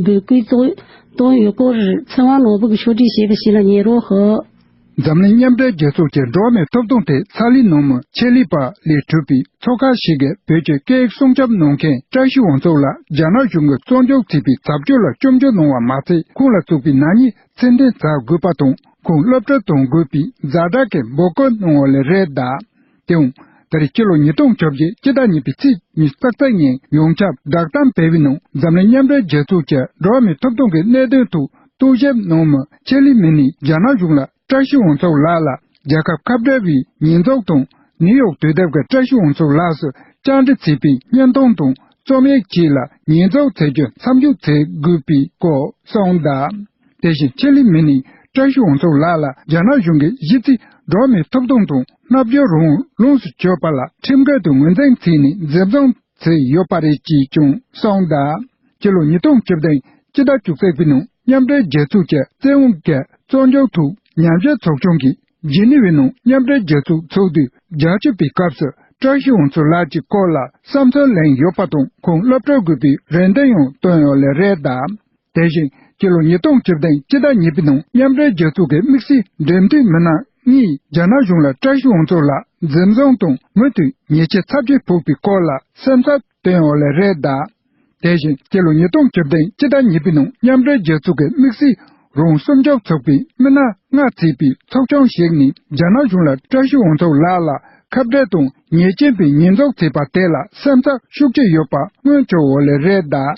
འབོད་སྐུལ་བཏང་ཡོད་སྐོར་ཚེ་དབང་ནོར་བུ་གིས་ཕྱོགས་སྒྲིག་བྱས་པ་ཞིག་ལ་ཉན་རོགས་ཞུ། འཛམ་གླིང་མཉམ་འབྲེལ་རྒྱལ་ཚོགས་ཀྱི་འགྲོ་བ་མིའི་ཐོབ་ཐང་ཐད་ཚ་ལའི་ནང་མི་ཆེ་ལི་པ་ལས་གྲུབ་པའི་ཚོགས་ཁག་ཞིག་གིས་བོད་ཀྱི་སྐད་ཡིག་སྲུང་སྐྱོབ་གནང་མཁན་བཀྲ་ཤིས་དབང་ཕྱུག་ལགས་རྒྱ་ནག་གཞུང་གིས་བཙོན་འཇུག་བྱས་པའི་བྱ་སྤྱོད་ལ་སྐྱོན་བརྗོད་གནང་བ་མ་ཚད། ཁོང་ལ་བཙུགས་པའི་ནག་ཉེས་ཚད་ལྡན་བྱ་དགོས་པ་དང་། ཁོང་སློབ་གྲྭ་གཏོང་དགོས་པའི་ཛ་དྲག་གི་འབོད་སྐུལ་གནང་བ་ལས་རེད་གདའ། དེའང་ད་རེས་སྤྱི་ལོ་ཉིས་སྟོང་བཅོ་བརྒྱད་སྤྱི་ཟླ་གཉིས་པའི་ཚེས་ཉི་ཤུ་རྩ་གཉིས་ཉིན་ཡོངས་ཁྱབ་བསྒྲགས་གཏམ་སྤེལ་བའི་ནང་། འཛམ་གླིང་མཉམ་འབྲེལ་རྒྱལ་ཚོགས་ཀྱི་འགྲོ་བ་མིའི་ཐོབ་ཐང་གི་གནད་དོན་ཐོག་རྟོག་ཞིབ་གནང་མི་ཆེ་ལི་མི་ནི་རྒྱ་ནག་གཞུང་ལ་བཀྲ་ཤིས་དབང་ཕྱུག་ལགས་ལ་རྒྱལ་ཁབ་ཁ་བྲལ་བའི་ཉེས་འཛུགས་དང་། ནིའུ་ཡོག་དུས་དེབ་ཀྱིས་བཀྲ་ཤིས་དབང་ཕྱུག་ལགས་སུ་བཅར་འདྲི་བྱས་པའི་བརྙན་ཐུང་དང་རྩོམ་ཡིག་བཅས་ལ་ཉེས་འཛུགས་བྱེད་རྒྱུ་མཚམས་འཇོག་བྱེད་དགོས་པའི་སྐོར་གསུངས་གདའ། དེ་བཞིན་ཆེ་ལི་མི་ནི་བཀྲ་ཤིས་དབང་ཕྱུག་ལགས་ལ་རྒྱ་ནག་གཞུང་གིས་གཞི་རྩའི་འགྲོ་བ་མིའི་ཐོབ་ཐང་དང་རྣམ་འགྱུར་རང་དབང་ལོངས་སུ་སྤྱོད་པ་ལ་ཁྲིམས་འགལ་དུ་ངོས་འཛིན་བྱས་ནས་འཛིན་བཟུང་བྱས་ཡོད་པ་རེད་ཅེས་ཀྱང་གསུངས་གདའ། སྤྱི་ལོ་ཉིས་སྟོང་བཅུ་བདུན་སྤྱི་ཟླ་བཅུ་གཅིག་པའི་ནང་མཉམ་འབྲེལ་རྒྱལ་ཚོགས་ཀྱི་བཙན་དབང་གིས་བཙོན་འཇུག་ཐོག་ཉམས་ཞིབ་ཚོགས་ཆུང་གིས་ཇི་ནི་ཝའི་ནང་མཉམ་འབྲེལ་རྒྱལ་ཚོགས་ཚོགས་དུས་བརྒྱད་ཅུ་པའི་སྐབས་སུ་བཀྲ་ཤིས་དབང་ཕྱུག་ལགས་ཀྱི་སྐོར་ལ་བསམ་ཚུལ་གླེང་ཡོད་པ་དང་། ཁོང་སློབ་གྲྭ་དགོས་པའི་རེ་འདུན་ཡང་བཏོན་ཡོད་ལེ་རེད་གདའ། དེ་བཞིན་སྤྱི་ལོ་ཉིས་སྟོང་བཅུ་བདུན་སྤྱི་ཟླ་གཉིས་པའི་ནང་མཉམ་འབྲེལ་རྒྱལ་ཚོགས་ཀྱི་དམིགས་བསལ་འབྲེལ་མཐུད་མི་སྣ་གཉིས་རྒྱ་ནག་གཞུང་ལ་བཀྲ་ཤིས་དབང་ཕྱུག་ལགས་འཛིན་བཟུང་དང་མུ་མཐུད་ཉེས་ཆད་ཚབས་ཆེ་ཕོག་པའི་སྐོར་ལ་སེམས་འཚབ་བཏོན་ཡོད་ལེ་རེད་གདའ། དེ་བཞིན་སྤྱི་ལོ་ཉིས་སྟོང་བཅུ་བདུན་སྤྱི་ཟླ་གཉིས་པའི་ནང་མཉམ་འབྲེལ་རྒྱལ་ཚོགས་ཀྱི་དམིགས་བསལ་རང་སྲུང་སྐྱོབ་ཚོགས་པའི་མི་སྣ་ལྔ་བརྩིས་པའི་ཚོགས་ཆུང་ཞིག་ནས་རྒྱ་ནག་གཞུང་ལ་བཀྲ་ཤིས་འོང་ཚོགས་ལགས་ལ་ཁ་བྲལ་དང་ཉེས་ཅན་པའི་ཉེས་འཛུགས་བྱས་པ་དེ་ལ་སེམས་འཚབ་ཤུགས་ཆེ་ཡོད་པ་སྔོན་བྱུང་བ་ལས་རེད་གདའ།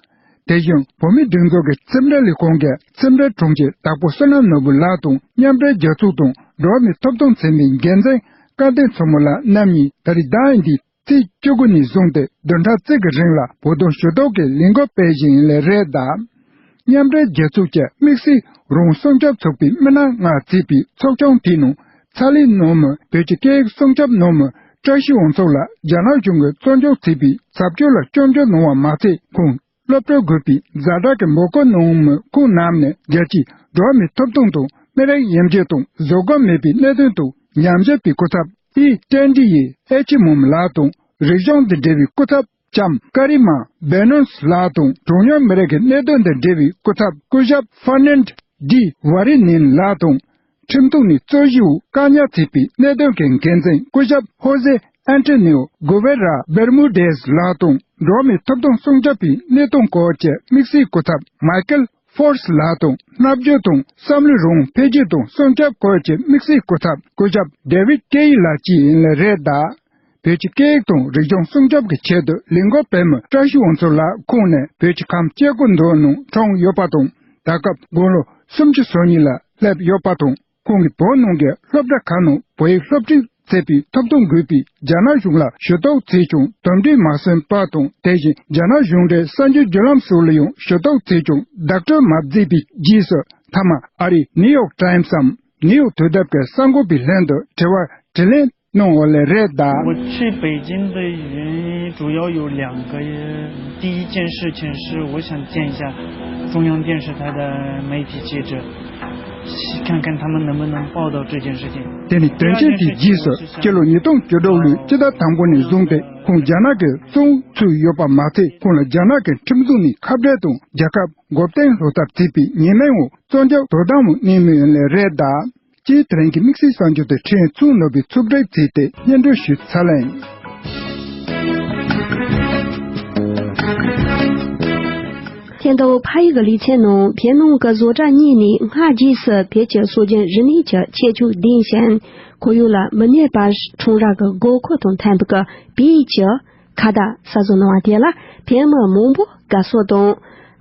དེ་བཞིན་བོད་མིའི་སྒྲིག་འཛུགས་ཀྱི་ཕྱི་འབྲེལ་ལས་ཁུངས་ཀྱི་ཕྱི་འབྲེལ་དྲུང་ཆེ་དྭགས་པོ་བསོད་ནམས་ནོར་བུ་ལགས་དང་མཉམ་འབྲེལ་རྒྱལ་ཚོགས་དང་འགྲོ་བ་མིའི་ཐོབ་ཐང་ཚན་པའི་འགན་འཛིན་སྐལ་ལྡན་མཚོ་མོ་ལགས་རྣམ་གཉིས་ད་རེས་ཟླ་འདིའི་ཚེས་བཅུ་དགུ་ནས་བཟུང་སྟེ་བདུན་ཕྲག་གཅིག་གི་རིང་ལ་བོད་དོན་ཞུ་གཏུག་གི་ལས་འགུལ་སྤེལ་བཞིན་ཡིན་ལས་རེད་གདའ། མཉམ་འབྲེལ་རྒྱལ་ཚོགས་ཀྱི་དམིགས་བསལ་རང་སྲུང་སྐྱོབ་ཚོགས་པའི་མི་སྣ་ལྔ་བརྩིས་པའི་ཚོགས་ཆུང་དེའི་ནང་ཚ་ལའི་ནང་མི་བོད་ཀྱི་སྐད་ཡིག་སྲུང་སྐྱོབ་ནང་མི་བཀྲ་ཤིས་འོང་ཚོགས་ལགས་རྒྱ་ནག་གཞུང་གིས་བཙོན་འཇུག་བྱས་པའི་བྱ་སྤྱོད་ལ་སྐྱོན་བརྗོད་གནང་བ་མ་ཚད་ཁོང་སློབ་གྲྭ་དགོན་པའི་ཛ་དྲག་གི་འབོད་སྐུལ་གནང་མི་ཁོང་རྣམས་ནས་རྒྱལ་སྤྱིའི་འགྲོ་བ་མིའི་ཐོབ་ཐང་དང་མི་རིགས་དབྱེ་འབྱེད་དང་བཟོད་སྒོམ་མེད་པའི་གནད་དོན་དུ་ཉམས་ཞིབ་པའི་སྐུ་ཚབ་ཨི་ཀྲན་ཀྲི་ཡི་ཨེ་ཆི་མོམ་ལགས་དང་རིག་གཞུང་དང་འབྲེལ་བའི་སྐུ་ཚབ་ལྕམ་ཀ་རི་མ་བེ་ནོན་སི་ལགས་དང་གྲངས་ཉུང་མི་རིགས་ཀྱི་གནད་དོན་དང་འབྲེལ་བའི་སྐུ་ཚབ་སྐུ་ཞབས་ཧྥ་ནན་ཌི་ཝ་རི་ནིན་ལགས་དང་། ཁྲིམས་ཐོག་ནས་རྩོད་གཞི་བཀག་ཉར་བྱས་པའི་གནད་དོན་གྱི་འགན་འཛིན་སྐུ་ཞབས་ཧོ་ཟེ་ཨན་ཏོ་ནིའོ་གུ་ཝེ་ར་བེར་མུ་ཌེས་ལགས་དང་འགྲོ་བ་མིའི་ཐོབ་ཐང་སྲུང་སྐྱོབ་པའི་གནད་དོན་སྐོར་གྱི་དམིགས་བསལ་སྐུ་ཚབ་མའི་ཀལ་ཧྥོར་སི་ལགས་དང་། རྣམ་དཔྱོད་དང་བསམ་བློའི་རང་དབང་འཕེལ་རྒྱས་དང་སྲུང་སྐྱོབ་སྐོར་གྱི་དམིགས་བསལ་སྐུ་ཚབ་སྐུ་ཞབས་ཌེ་ཝིད་ཀེ་ཡི་ལགས་བཅས་ཡིན་ལས་རེད་གདའ། བོད་ཀྱི་སྐད་ཡིག་དང་རིག་གཞུང་སྲུང་སྐྱོབ་ཀྱི་ཆེད་དུ་ལས་འགུལ་སྤེལ་མི་བཀྲ་ཤིས་འོང་ཚོགས་ལགས་ཁོང་ནི་བོད་ཀྱི་ཁམས་སྐྱེ་རྒུ་མདོ་ནང་འཁྲུངས་ཡོད་པ་དང་། ད་སྐབས་དགུང་ལོ་སུམ་ཅུ་སོ་གཉིས་ལ་སླེབས་ཡོད་པ་དང་། ཁོང་གིས་བོད་ནང་གི་སློབ་གྲྭ་ཁག་ནང་བོད་ཡིག་སློབ་ཁྲིད་བྱེད་པའི་ཐོབ་ཐང་དགོས་པའི་རྒྱ་ནག་གཞུང་ལ་ཞུ་གཏུག་བྱས་ཀྱང་དོན་འགྲུབ་མ་སོན་པ་དང་། དེ་བཞིན་རྒྱ་ནག་གཞུང་འབྲེལ་གསར་འགྱུར་བརྒྱུད་ལམ་སོགས་ལ་ཡང་ཞུ་གཏུག་བྱས་ཀྱང་བདག་སྤྲོད་མ་མཛད་པའི་རྗེས་སུ་མཐའ་མ་ཨ་རིའི་ནིའུ་ཡོག་ཊའིམ་སམ་ནིའུ་ཡོག་དུས་དེབ་ཀྱི་གསར་འགོད་པའི་ལྷན་དུ་དྲི་བ་དྲིས་ལན་གནང་བ་ལས་རེད་གདའ། 我去北京的原因主要有两个，第一件事情是我想见一下中央电视台的媒体记者，看看他们能不能报道这件事情。 དེ་ནི་དོན་ཆེན་དེའི་རྗེས་སུ་སྤྱི་ལོ་ཉིས་སྟོང་བཅུ་དྲུག་ལོའི་སྤྱི་ཟླ་དང་པོ་ནས་བཟུང་སྟེ་ཁོང་རྒྱ་ནག་གི་བཙོན་ཚུད་ཡོད་པ་མ་ཚད། ཁོང་ལ་རྒྱ་ནག་གི་ཁྲིམས་འཛུགས་ནས་ཁ་བྲལ་དང་རྒྱལ་ཁབ་འགོག་བདེན་སློག་ཐབས་བྱས་པའི་ཉེས་མིང་འོག་བཙོན་འཇུག་དོ་དམ་འོག་གནས་མུས་ཡིན་ལས་རེད་གདའ། སྤྱིར་དེ་རིང་གི་དམིགས་བསལ་གསར་འགྱུར་དེ་ཕྲན་ཚུགས་ནོར་བུས་ཕྱོགས་སྒྲིག་བྱས་ཏེ་སྙན་སྒྲོན་ཞུས་ཚར་ལེ་ཡིན། ཐེངས་འདིའི་ཕ་ཡུལ་གྱི་ལེ་ཚན་ནང་བོད་ནང་གི་བཟོ་གྲྭ་གཉིས་ནས་སྔ་རྗེས་སུ་བོད་ཀྱི་སྲོལ་རྒྱུན་རིག་གནས་ཀྱི་ཁྱད་ཆོས་ལྡན་ཞིང་ཁོར་ཡུག་ལ་མི་གནས་པར་ཁྲོམ་ར་གི་སྒོ་ཁོག་དང་མཐུན་པའི་བོད་ཡིག་གི་ཁ་བརྡ་གསར་བཟོ་གནང་བ་དེ་ལ་བོད་མི་མང་པོ་དགའ་ཕྱོགས་དང་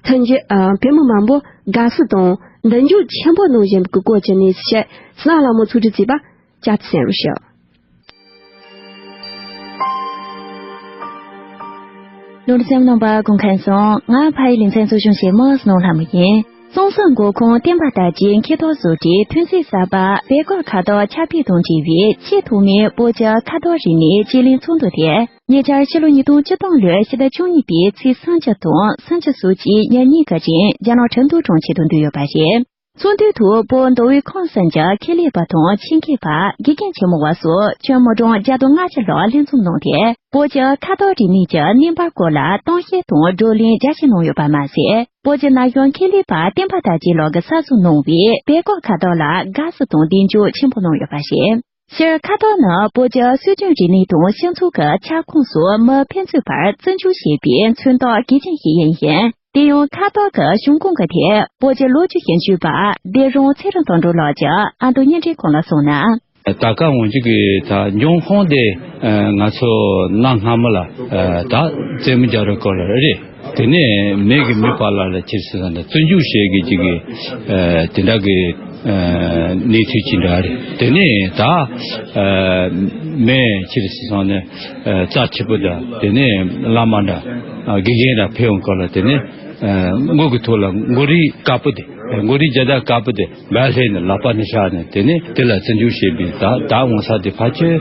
མཐུན་འགྱུར། ཨ། བོད་མི་མང་པོ་དགའ་བསུ་དང་མདུན་ལྗོངས་ཆེན་པོ་གནང་བཞིན་པའི་སྐོར་གྱི་གནས་ཚུལ་ཞིག་གསང་བ་ལྷ་མོ་ཚོགས་སྒྲིག་བྱས་པ་བཅར་ཏེ་གསན་རོགས་ཞུ། ལོ་རྒྱུས་གནང་བ་གོང་ཁན་སོང་། ང་ཕ་ཡི་ལེ་ཚན་གཙོ་སྐྱོང་བྱེད་མི་སྣང་ལྷ་མོ་ཡིན། གཙང་གསུམ་མགོ་ཁུངས་བསྟན་པ་དར་རྒྱས་མཁས་དོན་བཟོ་གྲྭའི་ཐོན་རྫས་གསར་པ་བོད་སྐོར་ཁ་དོག་ཁྱབ་སྤེལ་དང་འབྲེལ་བའི་ཆེས་ཐོག་མའི་བོད་ཀྱི་ཁ་དོག་རིག་གནས་དཔྱད་གླེང་ཚོགས་འདུ་དེ་ཉེ་ཆར་ཕྱི་ལོ་ཉིས་སྟོང་བཅུ་སྟོང་ལོའི་ཕྱི་ཟླ་བཅུ་གཉིས་པའི་ཚེས་སུམ་ཅུ་དང་སུམ་ཅུ་སོ་གཅིག་ཉིན་གཉིས་ཀྱི་རིང་རྒྱ་ནག་ཁྲིན་ཏུའུ་གྲོང་ཁྱེར་དུ་འདུས་ཡོད་པ་རེད། ཚོགས་འདུའི་ཐོག་བོད་མདོ་དབུས་ཁམས་གསུམ་གྱི་ཁེ་ལས་པ་དང་ཆེད་མཁས་པ་དགེ་རྒན་ཆེན་མོ་བ་སོགས་ཁྱོན་མི་གྲངས་བརྒྱ་དང་ལྔ་བཅུ་ལྷག་ལྷན་འཛོམས་གནང་སྟེ་བོད་ཀྱི་ཁ་དོག་རིག་གནས་ཀྱི་གནས་བབ་སྐོར་ལ་གཏམ་བཤད་དང་བགྲོ་གླེང་རྒྱ་ཆེ་གནང་ཡོད་པ་མ་ཟད། བོད་ཀྱི་ན་གཞོན་ཁེ་ལས་པ་བསྟན་པ་དར་རྒྱས་ལགས་ཀྱིས་གསར་བཟོ་གནང་བའི་བོད་སྐོར་ཁ་དོག་ལ་དགའ་བསུ་དང་གདེང་འཇོག་ཆེན་པོ་གནང་ཡོད་པ་རེད། སྤྱིར་ཁ་དོག་ནི་བོད་ཀྱི་སྲོལ་རྒྱུན་རིག་གནས་དང་སྤྱི་ཚོགས་ཀྱི་ཁྱབ་ཁོངས་སུ་མི་ཕན་ཚུན་བར་བརྩི་འཇོག་བྱེད་པའི་མཚོན་རྟགས་གལ་ཆེན་ཞིག་ཡིན་ཞིང་། དེ་ཡང་ཁ་དོག་གི་བྱུང་ཁུངས་ཀྱི་ཐད་བོད་ཀྱི་ལོ་རྒྱུས་ཞིབ་འཇུག་པ་སྡེ་རོང་ཚེ་རིང་དོན་གྲུབ་ལགས་ཀྱིས་ཨ་མདོ་བརྙན་འཕྲིན་ཁང་ལ་གསུངས་ན། ད་ག་འོང་ཅིག་གི་ད་འབྱུང་ཁུངས་དེ་ང་ཚོ་གནའ་སྔ་མོ་ལ་ད་རྩེད་མོ་རྒྱག་རུ་སྐོར་ལ་རེད། དེ་ནས་མི་གི་མི་བར་ལ་ལ་ཕྱིར་སོང་ན་བརྩི་འཇོག་བྱེད་གི་ཅིག་གི་དེ་འདྲ་གི་གནས་ཚུལ་ཅིག་འདྲ་རེད། དེ་ནས་ད་མི་ཕྱིར་སོང་ནས་རྩ་ཆེ་པོ་འདྲ། དེ་ནས་བླ་མ་འདྲ། དགེ་རྒན་འདྲ་ཕེབས་འོང་སྐབས་ལ་དེ་ནས་མགོ་གི་ཐོག་ལ་མགོ་རིལ་དཀར་པོ་དེ། མགོ་རིལ་རྒྱ་དར་དཀར་པོ་དེ་སྦལ་ལྷེ་ནས་ལག་པ་ནས་བཞག་ནས་དེ་ནས་དེ་ལ་བརྩི་འཇོག་བྱེད་པའི་ད་ད་འོང་ས་དེ་ཕལ་ཆེར་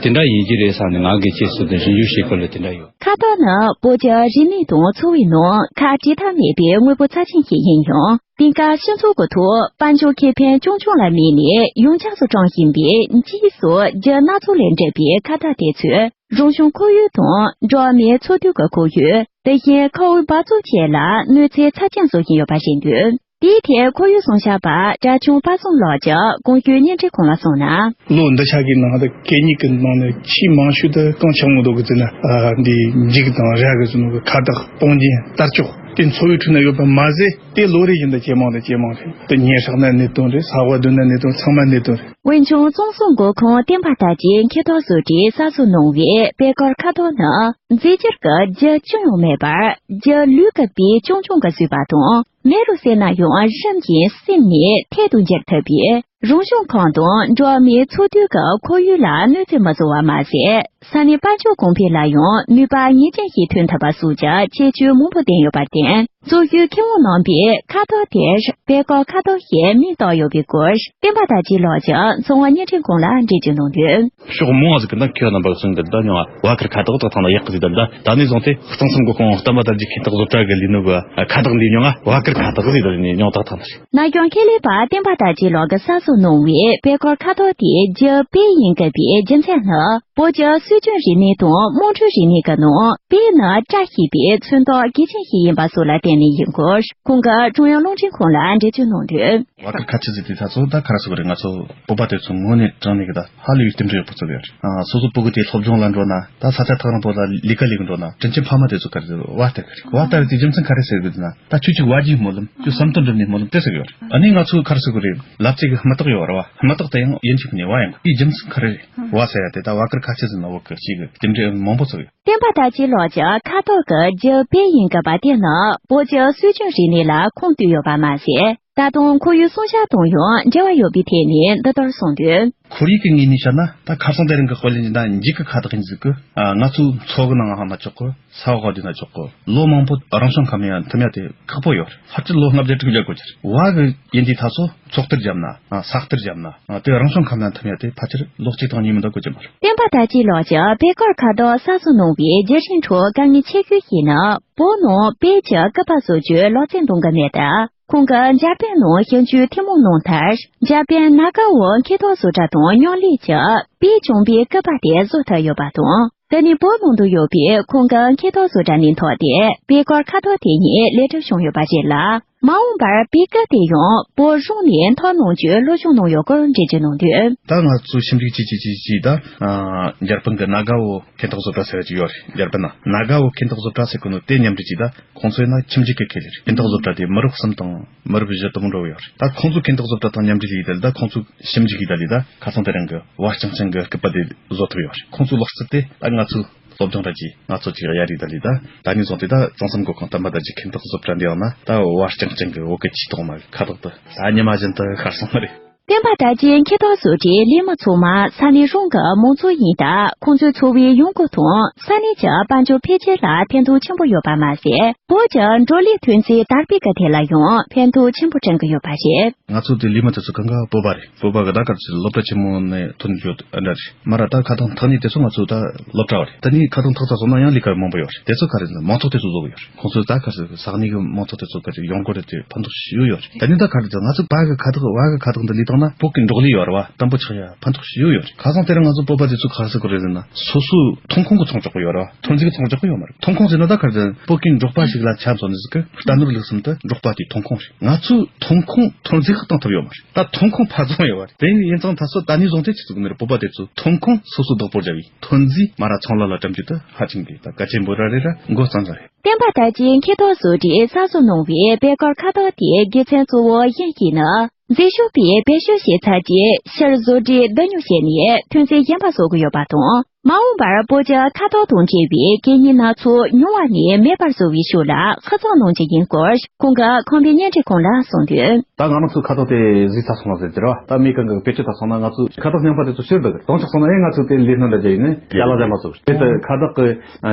དེ་འདྲ་ཡིན་གྱི་རེད་བསམ་ནས་ང་གི་རྗེས་སུ་དེ་ཞིབ་འཇུག་བྱེད་སྐོར་ལ་དེ་འདྲ་ཡོད། ཁ་དོག་ནི་བོད་ཀྱི་རིག་གནས་དང་འཚོ་བའི་ནང་ཁ་བྲལ་ཐབས་མེད་པའི་དངོས་པོ་རྩ་ཆེན་ཞིག་ཡིན་ཡང་། དེང་སྐབས་སྤྱི་ཚོགས་ཀྱི་ཐོག་དཔལ་འབྱོར་ཁེ་ཕན་རྐྱང་རྐྱང་ལ་དམིགས་ནས་ཡོངས་ཁྱབ་ཏུ་བཀྲམ་བཞིན་པའི་འཇིགས་སོགས་རྒྱུ་སྣ་ཚོགས་ལས་གྲུབ་པའི་ཁ་བཏགས་དེ་ཚོས་རང་བྱུང་ཁོར་ཡུག་དང་འགྲོ་བ་མིའི་འཚོ་སྡོད་ཀྱི་ཁོར་ཡུག་དེ་བཞིན་མཁའ་དབུགས་འབག་བཙོག་བཅས་ལ་གནོད་འཚེ་ཚབས་ཆེན་བཟོ་བཞིན་ཡོད་པ་ཤེས་འདུག་དེའི་ཐད་ཁོར་ཡུག་སྲུང་སྐྱོབ་པ་གྲྭ་ཆུང་དཔལ་བཟང་ལགས་ཀྱིས་གོང་ཞུས་བརྙན་འཕྲིན་ཁོངས་ལ་གསུངས་ན། ལོ་འདི་ཆ་གི་ནང་དུ་གད་སྙིགས་ཀྱི་ནང་ནས་ཆེས་མང་ཤོས་དེ་གང་ཆགས་ཡོང་འདུག་གི་ཟེར་ན། ཨ། འདི་འགྱིག་དང་ར་གི་བཟོ་ནོ་གི་ཁ་བཏགས། སྤུངས་རྒྱན། དར་ལྕོག་དེ་འཚོ་བའི་ཁྲོད་ན་ཡོད་པ་མ་ཟད། དེ་ལོ་རེ་བཞིན་དུ་ཇེ་མང་དུ་ཇེ་མང་དུ། དེ་ཉལ་ས་ན་གནད་དོན་རེད། ས་འོག་སྡོད་ན་གནད་དོན། ཚང་མ་གནད་དོན་རེད། ཝུན་ཆུང་གཙང་གསུམ་འགོ་ཁུངས་བསྟན་པ་དར་རྒྱས་མཁས་ཐོག་བཟོ་གྲྭས་གསར་བཟོ་གནང་བའི་པད་དཀར་ཁ་དོག་ནི། རྫས་འགྱུར་གྱི་རྒྱུ་ཅི་ཡང་མེད་པར། རྒྱུ་ལུད་ཀྱི་པད་རྐྱང་རྐྱང་གིས་བཟོས་པ་དང་། མེ་རུ་བསྲེགས་ན་ཡང་རིམ་གྱིས་སིམ་ནས་ཐལ་དུ་འགྱུར་ཐུབ་པས། རང་བྱུང་ཁམས་དང་འགྲོ་བ་མིའི་འཚོ་སྡོད་ཀྱི་ཁོར་ཡུག་ལ་གནོད་འཚེ་མི་བཟོ་བ་མ་ཟད། ས་གནས་དཔལ་འབྱོར་གོང་འཕེལ་ལ་ཡང་ནུས་པ་ངེས་ཅན་ཞིག་ཐོན་ཐུབ་པ་སོགས་ཀྱི་ཁྱད་ཆོས་མང་པོ་ལྡན་ཡོད་པར་བརྟེན། འཚོ་བཞུགས་མཁས་དབང་རྣམ་པས་ཁ་དོག་དེར་པད་དཀར་ཁ་དོག་ཞེས་མིང་བཏགས་ཡོད་པའི་སྐོར། བསྟན་པ་དར་རྒྱས་ལགས་ཀྱིས་གསང་བ་བརྙན་འཕྲིན་ཁང་ལ་འགྲེལ་བརྗོད་གནང་དོན། ཕྱོགས་མང་ཟིག་གི་ནང་མཁས་པ་རྣམ་པ་གསུང་གི་འདི་མྱོང་ང་། བ་དཀར་ཁ་དོག་དག་ཐང་ལ་ཡག་གི་ཟིག་ད་ལ། ད་ནས་བཟུང་སྟེ་གཙང་གསུམ་འགོ་ཁུངས་བསྟན་པ་དར་རྒྱས་མཁས་ཐོག་བཟོ་གྲྭ་གི་ལས་ནོ་གི་ཁ་དོག་འདི་མྱོང་ང་། བ་དཀར་ཁ་དོག་ཟིག་ད་ནས་མྱོང་དག་ཐང་ནི། ན་གཞོན་ཁེ་ལས་པ་བསྟན་པ་དར་རྒྱས་ལགས་ཀྱིས་གསར་བཟོ་གནང་བའི་པད་དཀར་ཁ་དོག་དེའི་རྒྱུ་པད་ཡིན་དགོས་པའི་རྒྱུ་མཚན་ནི། བོད་ཀྱི་སྲོལ་རྒྱུན་རིག་གནས་དང་དམངས་ཁྲོད་རིག་གནས་ཀྱི་ནང་པད་ནི་བཀྲ་ཤིས་པའི་མཚོན་རྟགས་གལ་ཆེན་ཞིག་ཡིན་པ་སོགས་ལ་བརྟེན་ནས་ཡིན་སྐོར། ཁོང་གིས་ཀྲུང་དབྱང་རླུང་འཕྲིན་ཁང་ལ་འགྲེལ་བརྗོད་གནང་དོན། བ་དཀར་ཁ་ཆེ་ཟིག་དེ་ད་ཚོ་ད་ག་རེ་ཟེར་དགོས་རེད། ང་ཚོ་བོད་པ་དེ་ཚོ་དངོས་གནས་དྲང་གནས་ཀྱི་ད་ཧ་ལས་པའི་རྟེན་འབྲེལ་ཡག་པོ་བརྩི་གི་ཡོད་རེད། ཨ། སོ་སོ་བོད་གི་དེ་སློབ་སྦྱོང་ལ་འགྲོ་ན། ད་ས་ཆ་ཐག་རིང་པོ་ལ་ལས་ཀ་ལས་གི་འགྲོ་ན། དྲིན་ཆེན་ཕ་མ་དེ་ཚོ་ག་རེ་ཟེར། བ་དཀར་གི་རེད། བ་དཀར་གི་རྒྱུ་མཚན་ག་རེ་ཟེར་གི་ཟེར་ན། ད་ཁྱོད་ཅིག་བ་རྒྱུའི་སྨོན་ལམ། ཁྱོད་བསམ་དོན་འགྲུབ་ནས་སྨོན་ལམ་དེ་ཟེར་གི་ཡོད་རེད། ཨ་ནི་ང་ཚོ་ག་རེ་ཟེར་གི་རེད། ལབ་ཙེ་གི་སྨུ་ཏོག་ཡོད་རེད་བ། སྨུ་ཏོག་དེ་ཡང་ཡིན་གཅིག་ནས་བ་ཡིན་གི། དེའི་རྒྱུ་མཚན་ག་རེ་རེད། བ་ཟེར་ཡ་དེ་ད་བ་དཀར་ཁ་ཆེ་ཟིག་ན་བོད་གི་ཞིག་གི་རྟེན་འབྲེལ་མང་པོ་ཚོགས་ཡོད། བསྟན་པ་དར་རྒྱས་ལགས་ཀྱིས་ཁ་དོག་གི་རྒྱུ་པད་ཡིན་དགོས་པ་དེ་ནི་བོད་ཀྱི་སྲོལ་རྒྱུན་རིག་གནས་ལ་ཁུངས་གཏུགས་ཡོད་པ་མ་ཟད། ད་དུང་ཁོར་ཡུག་སྲུང་སྐྱོབ་དང་ཡང་འབྲེལ་བ་ཡོད་པའི་ཐད་ནས་འདི་ལྟར་གསུངས་དོན། ཁོར་ཡུག་གི་ངོས་ནས་བཤད་ན། ད་ཁ་སང་དེ་རིང་གི་དཔེ་ལེན་གྱི་ན་འགྱིག་གི་ཁ་བཏགས་ཡིན་ཟིག་གི། ཨ། ང་ཚོའི་མཚོ་གི་ནང་ང་ཧ་ན་ཆོག་གི། ས་འོག་བསྡད་ན་ཆོག་གི། ལོ་མང་པོ་རང་བྱུང་ཁམས་ཡང་ཐིམ་ཡ་དེ་ཁག་པོ་ཡོད་རེད། ཕལ་ཆེར་ལོ་ལྔ་བརྒྱ་དྲུག་བརྒྱ་འགོར་གྱི་རེད། བ་གི་ཡིན་དུས་ད་ཚོ་མཚོ་གཏེར་བརྒྱབ་ན། ཨ། ས་གཏེར་བརྒྱབ་ན། ཨ། དེ་རང་བྱུང་ཁམས་ལ་ཐིམ་ཡ་དེ་ཕལ་ཆེར་ལོ་གཅིག་དང་གཉིས་མིན་ད་འགོར་གྱི་མ་རེད། བསྟན་པ་དར་རྒྱས་ལགས་ཀྱིས་པད་དཀར་ཁ་དོག་གསར་བཟོ་གནང་བའི་བརྒྱུད་རིམ་ཁྲོད་དཀའ་ངལ་ཆེ་ཤོས་ཤིག་ནི། བོད་ནང་པད་ཀྱི་སྐུད་པ་བཟོ་རྒྱུའི་ལག་རྩལ་འདང་གི་མེད་སྟབས། ཁོང་གིས་འཇར་པན་ནང་ཞིབ་འཇུག་ཐུན་མོང་གནང་མཐར། འཇར་པན་ན་ག་འོ་མཁས་ཐོག་བཟོ་གྲྭ་དང་མཉམ་ལས་ཀྱིས་པད་བྱུང་བའི་སྐུད་པ་དེ་བཟོ་ཐུབ་ཡོད་པ་དང་། དེ་ནི་བོད་ནང་དུ་ཡོད་པའི་ཁོང་གི་མཁས་ཐོག་བཟོ་གྲྭ་ནས་ཐོགས་ཏེ་པད་དཀར་ཁ་དོག་དེ་ཉིད་ལེགས་གྲུབ་བྱུང་ཡོད་པ་རེད་ལ། མ་འོངས་པར་པད་སྐུད་དེ་ཡང་བོད་རང་ནས་འཐོར་གནང་རྒྱུའི་སློབ་སྦྱོང་གནང་ཡོད་སྐོར་འགྲེལ་བརྗོད་གནང་དོན། ད་ང་ཚོས་ཞིབ་འཇུག་བྱས་བྱས་བྱས་བྱས་ད། ཨ། འཇར་པན་གྱི་ན་ག་འོ་མཁས་ཐོག་བཟོ་གྲྭ་ཟེར་གྱི་ཡོད་རེད། འཇར་པན་ན་ན་ག་འོ་མཁས་ཐོག་བཟོ་གྲྭ་ཟེར་གོ་ནོ་དེ་མཉམ་འབྲེལ་གྱིས་ད། ཁོང་ཚོས་ན་ཁྱིམ་རྒྱུད་ཀྱི་ཁེ་ལས་རེད། མཁན་ཐོག་བཟོ་གྲྭ་དེ་མི་རབས་གསུམ་དང་མི་རབས་བཞི་དུ་མ་འགྲོ་བ་ཡོད་རེད། ད་ཁོང་ཚོས་མཁན་ཐོག་བཟོ་གྲྭ་དང་མཉམ་འབྲེལ་ཡིན་ད་ལི། ད་ཁོང་ཚོས་ཞིབ་འཇུག་ཡིན་ད་ལི། ད་ཁ་སང་དེ་རིང་གི་བ་རྐྱང་རྐྱང་གི་སྐུད་པ་དེ་བཟོ་ཐུབ་ཡོད་རེད། ཁོང་ཚོའི་ལག་རྩལ་དེ་ད་ང་ཚོས་སློབ་སྦྱོང་ར་གྱིས་ང་ཚོ་ཅིག་གཡར་ཡིན་ད་ལི། ད་ད་ནས་བཟུང་སྟེ་ད་གཙང་གསུམ་འགོ་ཁུངས་བསྟན་པ་དར་རྒྱས་མཁན་ཐོག་བཟོ་གྲྭ་འདི་ཡང་ན་ད་བ་རྐྱང་རྐྱང་གི་འོ་སྐོལ་གྱིས་ཐོག་མ་ཁ་བཏགས་དེ་ད་ཉི་མ་བཞིན་དུ་ཤར་སོང་བ་རེད། བསྟན་པ་དར་རྒྱས་མཁས་ཐོག་བཟོ་གྲྭའི་ལས་མི་ཚང་མ་ས་གནས་རང་གི་མང་ཚོགས་ཡིན་སྟབས། ཁོང་ཚོའི་འཚོ་བའི་ཡོང་སྒོ་དང་ས་གནས་ཀྱི་དཔལ་འབྱོར་འཕེལ་རྒྱས་ལ་ཕན་ཐོགས་ཆེན་པོ་ཡོད་པ་མ་ཟད། བོད་ཀྱི་འབྲོག་ལས་ཐོན་རྫས་དར་སྤེལ་གྱི་ཐད་ལ་ཡང་ཕན་ཐོགས་ཆེན་པོ་བསྐྲུན་གྱི་ཡོད་པ་རེད། ང་ཚོ་དེ་ལས་མི་དེ་ཚོ་གང་ག་བོད་པ་རེད། བོད་པ་གི་ད་གར་ཚོད་སློབ་གྲྭ་ཆེན་མོ་ནས་ཐོན་རྒྱུ་འདྲ་རེད། མ་ར་ད་ཁ་ཐང་ཐག་ཉིད་དེ་ཚོ་ང་ཚོ་ད་སློབ་གྲྭ་བ་རེད། ད་ནི་ཁ་ཐང་ཐག་ཚ་སོང་ན་ཡང་ལས་ཀ་མང་པོ་ཡོད་རེད། དེ་ཚོ་ག་རེ་ཟེར་ན་མང་ཚོགས་དེ་ཚོ་བཟོ་གི་ཡོད་རེད། ཁོང་ཚོས་ད་ག་ཟེར་ས་གནས་ཀྱི་མང་ཚོགས་དེ་ཚོ་ག་ཚོད་ཡོང་སྒོ་རེད་དེ་ཕན་ཐོགས་ཞེ་པོ་ཡོད་རེད། ད་ནི་ད་ག་རེ་ཟེར་ང་ཚོ་བ་གི་ཁ་ཐག་བ་གི་ཁ་ཐག་འདི་ལས་བཏང་ན་བོད་ཀྱི་འབྲོག་ལས་ཡོད་རེད་བ། དམ་པོ་ཆགས་ཡ་ཕན་ཐོགས་ཞེ་པོ་ཡོད་རེད། ཁ་སང་དེ་རིང་ང་ཚོ་བོད་པ་དེ་ཚོ་ག་རེ་ཟེར་གི་རེད་ཟེར་ན་སོ་སོའི་ཐོན་ཁུངས་ཀྱི་ཚོང་རྒྱག་གི་ཡོད་རེད་བ། ཐོན་རྫས་ཀྱི་ཚོང་རྒྱག་གི་ཡོད་མ་རེད། ཐོན་ཁུངས་ཟེར་ན་ད་ག་རེ་ཟེར་བོད་ཀྱི་འབྲོག་པ་ཞིག་ལ་ཆ་མཚོན་ནས་ཟེར་གི་རྟ་ནོར་ལུག་གསུམ་དུ་འབྲོག་པ་དེའི་ཐོན་ཁུངས་རེད། ང་ཚོའི་ཐོན་ཁུངས་ཐོན་རྫས་ཁག་བཏང་ཐུབ་ཡོད་མ་རེད། ད་ཐོན་ཁུངས་ཕར་བཟུང་ཡོད་པ་རེད། དེ་ཡིན་ཙང་ད་སོ་ད་ནས་བཟུང་སྟེ་ཆི་ཟིག་ནི་རེད། བོད་པ་དེ་ཚོ་ཐོན་ཁུངས་སོ་སོ་བདག་པོ་རྒྱབ་ཡིན། ཐོན་རྫས་མ་ར་ཚོང་ལམ་ལ་བཀྲམ་རྒྱུ་དེ་ཧ་ཅང་གི་ད་གལ་ཆེན་པོ་ར་རེད་ར་མགོ་རྩོམ་ར་རེད། བསྟན་པ་དར་རྒྱས་མཁས་ཐོག་བཟོ་གྲྭས་གསར་བཟོ་གནང་བའི་པད་དཀར་ཁ་དོག་དེའི་དགེ་མཚན་གཙོ་བོ་གཞན་ཞིག་ནི། རྫས་ཤུགས་པས་བེད་སྤྱོད་བྱས་ཚར་རྗེས་ཕྱིར་བཟོ་གྲྭས་བསྡུ་ཉོ་བྱས་ནས་ཐོན་རྫས་གཞན་པ་བཟོ་གི་ཡོད་པ་དང་། མ་འོངས་པར་བོད་ཀྱི་ཁ་དོག་དང་འབྲེལ་བའི་གད་སྙིགས་སྣ་ཚོགས་ཉུང་བ་ནས་མེད་པར་བཟོ་བའི་ཕྱོགས་ལ་ཧུར་བརྩོན་གནང་རྒྱུ་ཡིན་སྐོར། ཁོང་གིས་ཁམས་པའི་བརྙན་འཕྲིན་ཁང་ལ་གསུངས་དོན། ད་ང་རང་ཚོའི་ཁ་དོག་དེ་བཟོས་ཚར་སོང་ཟེར་གྱི་རེད་བ། ད་མི་གང་གི་བེད་སྤྱོད་བཏང་སོང་ན་ང་ཚོའི་ཁ་དོག་རྙིང་པ་དེ་ཚོ་ཕྱིར་བསྡུ་གི་རེད། དོན་ཆགས་སོང་ན་ཡང་ང་ཚོས་དེ་ལས་སྣོན་འདྲ་བྱས་ཡིན་ནས་ཡ་ལ་ལ་མ་བཟོ་གི་རེད། དེ་ཁ་དོག་གི་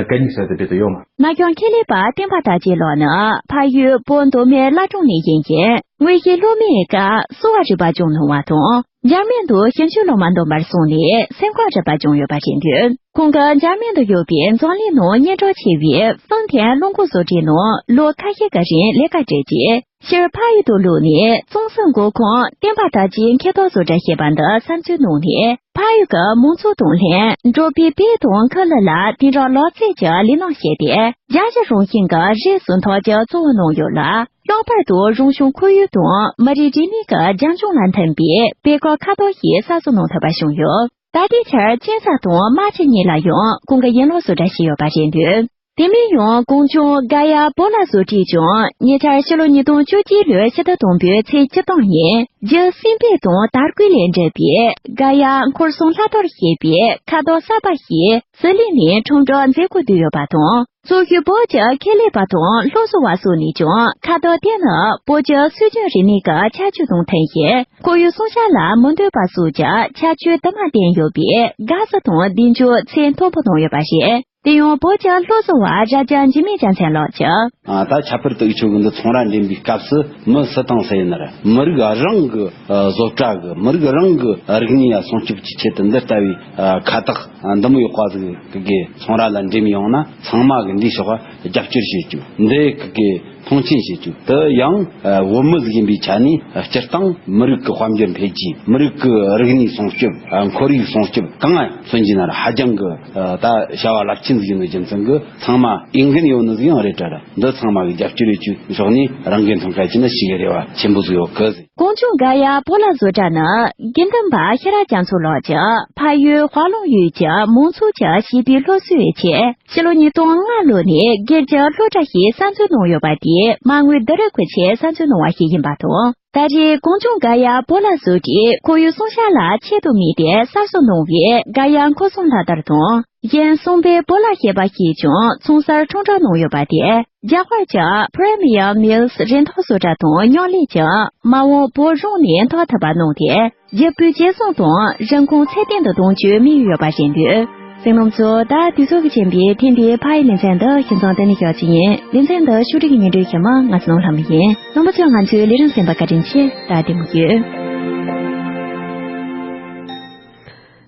གད་སྙིགས་ཟེར་དེ་དེ་ཡོད་མ། ན་གཞོན་ཁེ་ལས་པ་བསྟན་པ་དར་རྒྱས་ལགས་ནི་ཕ་ཡུལ་བོད་མདོ་སྨད་བླ་བྲང་ནས་ཡིན་ཞིང་། དངོས་གཞིའི་སློབ་མའི་སྐབས་གསོ་བ་རིག་པ་སྦྱོང་གནང་བ་དང་། འཇར་མན་དུ་ཞིབ་འཇུག་སློབ་མ་འདུམ་པར་སོང་ནས་སེམས་ཁམས་རིག་པ་སྦྱོང་ཡོད་པ་རེད་འདུག་ཁོང་གིས་འཇར་མན་དུ་ཡོད་པའི་འཛམ་གླིང་ནང་སྙན་གྲགས་ཆེ་བའི་ཧྥང་ཐན་རླངས་འཁོར་བཟོ་གྲྭའི་ནང་ལོ་ཁ་ཤས་ཀྱི་རིང་ལས་ཀ་བསྒྲུབས་རྗེས། ཕྱིར་ཕ་ཡུལ་དུ་ལོག་ནས་གཙང་གསུམ་འགོ་ཁུངས་བསྟན་པ་དར་རྒྱས་མཁས་ཐོག་བཟོ་གྲྭ་ཞེས་པ་འདི་གསར་འཛུགས་གནང་ནས། ཕ་ཡུལ་གྱི་མང་ཚོགས་དང་ལྷན་འབྲོག་པའི་བལ་དང་ཁུ་ལུ་ལ་དེང་རབས་ལག་རྩལ་གྱི་ལས་རྣམ་བཤད་དེ། རྒྱ་གཞི་རང་བཞིན་གྱི་རིགས་སུ་འཐོར་རྒྱུ་གཙོ་བོ་གནང་ཡོད་ལ། ལྷག་པར་དུ་རང་བྱུང་ཁོར་ཡུག་དང་མི་རིགས་རིག་གནས་ཀྱི་རྒྱབ་ལྗོངས་ལ་མཐུན་པའི་དཔེ་ཁག་ཁ་དོག་ཞིག་གསར་བཟོ་གནང་ཐུབ་པ་བྱུང་ཡོད། ད་ལྟའི་ཆར་གཅན་ཚ་དང་རྨ་ཆུ་གཉིས་ལ་ཡང་གོང་གི་ཡན་ལག་བཟོ་གྲྭ་ཞིག་ཡོད་པ་རེད་འདུག་དེ་མིན་ཡང་གངས་ལྗོངས་ག་ཡ་པོ་ལ་བཟོ་གྲྭས་ཀྱང་ཉེ་ཆར་ཕྱི་ལོ་ཉིས་སྟོང་བཅུ་གཅིག་ལོའི་ཕྱི་ཟླ་དང་པོའི་ཚེས་བཅུ་སྟོང་ཉིན་རྒྱུ་སྲིན་བལ་དང་དར་གོས་ལས་གྲུབ་པའི་ག་ཡ་འཁོར་སྲུང་ལྷ་གཏོར་ཞེས་པའི་ཁ་དོག་གསར་པ་ཞིག་ཟི་ལིང་ནས་ཁྲོམ་སྒྲོག་མཛད་སྒོ་བསྡུས་ཡོད་པ་དང་། ཚོགས་ཞུགས་བོད་ཀྱི་ཁེ་ལས་པ་དང་སློབ་གསོ་བ་སོགས་ནས་ཀྱང་ཁ་དོག་དེ་ནི་བོད་ཀྱི་སྲོལ་རྒྱུན་རིག་གནས་ཀྱི་ཁྱད་ཆོས་དང་མཐུན་ཞིང་། ཁོར་ཡུག་སྲུང་སྐྱོབ་ལ་མི་འདོད་པ་སོགས་ཀྱི་ཁྱད་ཆོས་དུ་མ་ལྡན་ཡོད་པས་དགའ་བསུ་དང་གདེང་འཇོག་ཚད་མཐོན་པོ་གནང་ཡོད་པ་རེད། དེ་ཡང་བོད་ཀྱི་སློབ་གསོ་བ་རྭ་རྒྱ་འཇིགས་མེད་རྒྱལ་མཚན་ལགས་ཀྱིས། ཨ། ད་ཁྱད་པར་དུ་འུ་ཆོ་གི་འདི་ཚོང་ར་འགྲིམ་པའི་སྐབས་སུ་མི་སུ་དང་སུ་ཡིན་ན་ར་མི་རིགས་རང་གི་ཨ་བཟོ་གྲྭ་གི་མི་རིགས་རང་གི་རིག་གནས་ཡ་སྲུང་སྐྱོབ་ཀྱི་ཆེད་དུ་འདི་ལྟ་བུའི་ཨ་ཁ་བཏགས་ཨ་འདི་མོ་ཡོད་པ་ཟིག་གི་ཚོང་ར་ལ་འགྲིམ་ཡོང་ན་ཚང་མ་གི་འདིའི་ཕྱོགས་རྒྱབ་སྐྱོར་བྱེད་རྒྱུ། འདི་གི་མཐོང་ཆེན་བྱེད་རྒྱུ། དེ་ཡང་ཨ་བོད་མི་ཟིག་ཡིན་པའི་ཆ་ནས་སྤྱིར་བཏང་མི་རིགས་ཀྱི་དཔལ་འབྱོར་འཕེལ་རྒྱས། མི་རིགས་ཀྱི་རིག་གནས་སྲུང་སྐྱོབ། ཨ་ཁོར་ཡུག་སྲུང་སྐྱོབ་གང་ང་མཚོན་གྱི་ན་ར་ཧ་ཅང་གི་ཨ་ད་བྱ་བ་རླབས་ཆེན་ཟིག་ཡིན་ནོ་རྒྱུ་མཚན་གྱིས་ཚང་མ་འོས་འགན་ཡོད་ནི་ཟིག་ཡང་རེད་དྲ་ར། འདི་ཚང་མ་གི་རྒྱབ་སྐྱོར་ཡོད་རྒྱུའི་ཕྱོགས་ནས་རང་འགན་མཐོང་མཁན་ཅིག་ནི་ཞིག་གི་རེ་བ་ཆེན་པོ་ཟིག་ཡོད་གི་ཟེར། གངས་ལྗོངས་ག་ཡ་པོ་ལ་བཟོ་གྲྭ་ནི་དགེ་འདུན་པ་ཤེས་རབ་རྒྱ་མཚོ་ལགས་ཀྱིས་ཕ་ཡུལ་ཧྭ་ལུང་ཡུལ་གྱི་མང་ཚོགས་ཀྱི་བྱིས་པའི་སློབ་གསོའི་ཆེད་ཕྱི་ལོ་ཉིས་སྟོང་ལྔ་ལོ་ནས་སྒེར་གྱི་སློབ་གྲྭ་ཞིག་གསར་འཛུགས་གནང་ཡོད་པ་དེ་མ་དངུལ་བསྡུ་རུབ་ཀྱི་ཆེད་གསར་འཛུགས་གནང་བ་ཞིག་ཡིན་པ་དང་། ད་རེས་གངས་ལྗོངས་ག་ཡ་པོ་ལ་བཟོ་གྲྭས་ཁོར་ཡུག་སྲུང་སྐྱོབ་ལ་ཆེད་དུ་དམིགས་ཏེ་གསར་བཟོ་གནང་བའི་ག་ཡ་འཁོར་སྲུང་ལྷ་དར་དང་། གཞན་གསུམ་པའི་པོ་ལ་ཞེས་པ་ཞིག་ཀྱང་མཚུངས་གསར་ཁྲོམ་སྒྲོག་གནང་ཡོད་པ་དེ། རྒྱ་གར་གྱི་Premier Mills་རིན་ཐང་བཟོ་གྲྭ་དང་མཉམ་ལས་ཀྱིས་མ་འོངས་བོད་གཞུང་ནས་འཐོབ་ཐུབ་པ་གནང་སྟེ། རྒྱུ་སྤུས་ཇེ་བཟང་དང་རིན་གོང་ཚད་ལྡན་དུ་གཏོང་རྒྱུའི་དམིགས་ཡུལ་ཡོད་པ་རེད་འདུག་གསན་མཁན་ཚོ། ད་དུས་ཚོད་ཀྱིས་རྐྱེན་པས་ཐེངས་འདིའི་ཕ་ཡི་ལེ་ཚན་འདི་ཁྱིམ་ཚང་དེ་ནས་བཞག་རྒྱུ་ཡིན། ལེ་ཚན་འདི་ཕྱོགས་སྒྲིག་གིས་སྙན་སྒྲོན་ཞུ་མི་ང་ཚོ་ནོར་ལྷ་མོ་ཡིན། རྣམ་པ་ཚོས་ང་ཚོའི་ལས་རིམ་གསན་པར་བཀའ་དྲིན་ཆེ། ད་བདེ་མོ་བྱོས།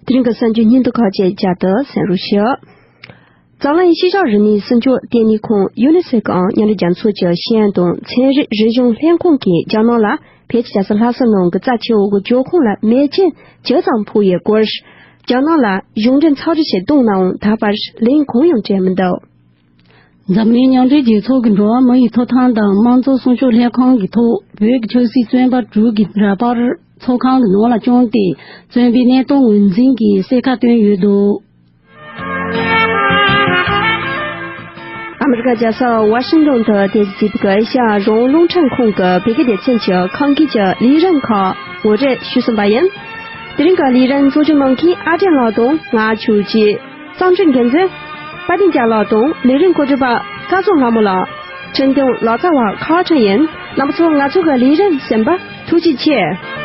དེ་རིང་གི་གསར་འགྱུར་སྙིང་བསྡུས་ཁག་ཅིག་བསྐྱར་དུ་གསན་རོགས་ཞུ། འཛམ་གླིང་ཤེས་བྱ་རིག་གནས་སྲུང་སྐྱོབ་ལྟེ་གནས་ཁང་ཡུ་ནི་སེ་ཕིའང་མཉམ་འབྲེལ་རྒྱལ་ཚོགས་ཀྱི་ཤེས་ཡོན་དང་ཚན་རིག་རིག་གཞུང་ལྷན་ཁང་གིས་རྒྱ་ནག་ལ་བོད་ཀྱི་རྒྱལ་ས་ལྷ་ས་ནང་གི་རྩ་ཆེ་བོ་གི་ཇོ་ཁང་ལ་མེ་ཆེན་ཇི་ཙམ་ཕོག་ཡོད་སྐོར། རྒྱ་ནག་ལ་གཞུང་འབྲེལ་ཚགས་ཚུད་ཅིག་བཏང་ནའང་ད་བར་ལན་གང་ཡང་སྤྲད་མི་འདུག་འཛམ་གླིང་མཉམ་འབྲེལ་རྒྱལ་ཚོགས་ཀྱི་འགྲོ་བ་མི་ཡི་ཐོབ་ཐང་དང་དམངས་གཙོ་སྲུང་སྐྱོབ་ལྷན་ཁང་གི་ཐོག་བོད་ཀྱི་ཆབ་སྲིད་བཙོན་པ་དྲུག་གི་འདྲ་པར་ཚོགས་ཁང་གི་ནང་ལ་བཅངས་ཏེ་བཙོན་པའི་གནས་སྟངས་ངོས་འཛིན་གྱིས་གསལ་ཁ་བཏོན་ཡོད་འདུག་ཨ་མི་རི་ཀ་རྒྱལ་ས་ཝ་ཤིང་ཏོན་དུ་རྟེན་གཞི་བྱས་པའི་ཨེ་ཤ་ཡ་རང་དབང་རླུང་འཕྲིན་ཁང་གི་བོད་སྐད་སྡེ་ཚན་གྱི་ཁམས་སྐད་ཀྱི་ལས་རིམ་ཁག་ངོ་སྤྲོད་ཞུས་ཟིན་པ་ཡིན། དེ་རིང་གི་ལས་རིམ་གཙོ་སྐྱོང་གནང་མཁན་ཨ་བྲན་ལགས་དང་ང་ཆོས་ཀྱི་གཙང་སྦྲ་འགན་འཛིན་དཔལ་ལྡན་རྒྱལ་ལགས་དང་ལས་རིམ་གོ་སྒྲིག་པ་སྐལ་བཟང་ལྷ་མོ་ལགས། འཕྲིན་གཏོང་ལག་རྩལ་བ་ཁ་ཁྲང་ཡིན། རྣམ་པ་ཚོ་ང་ཚོ་གི་ལས་རིམ་གསན་པར་ཐུགས་རྗེ་ཆེ།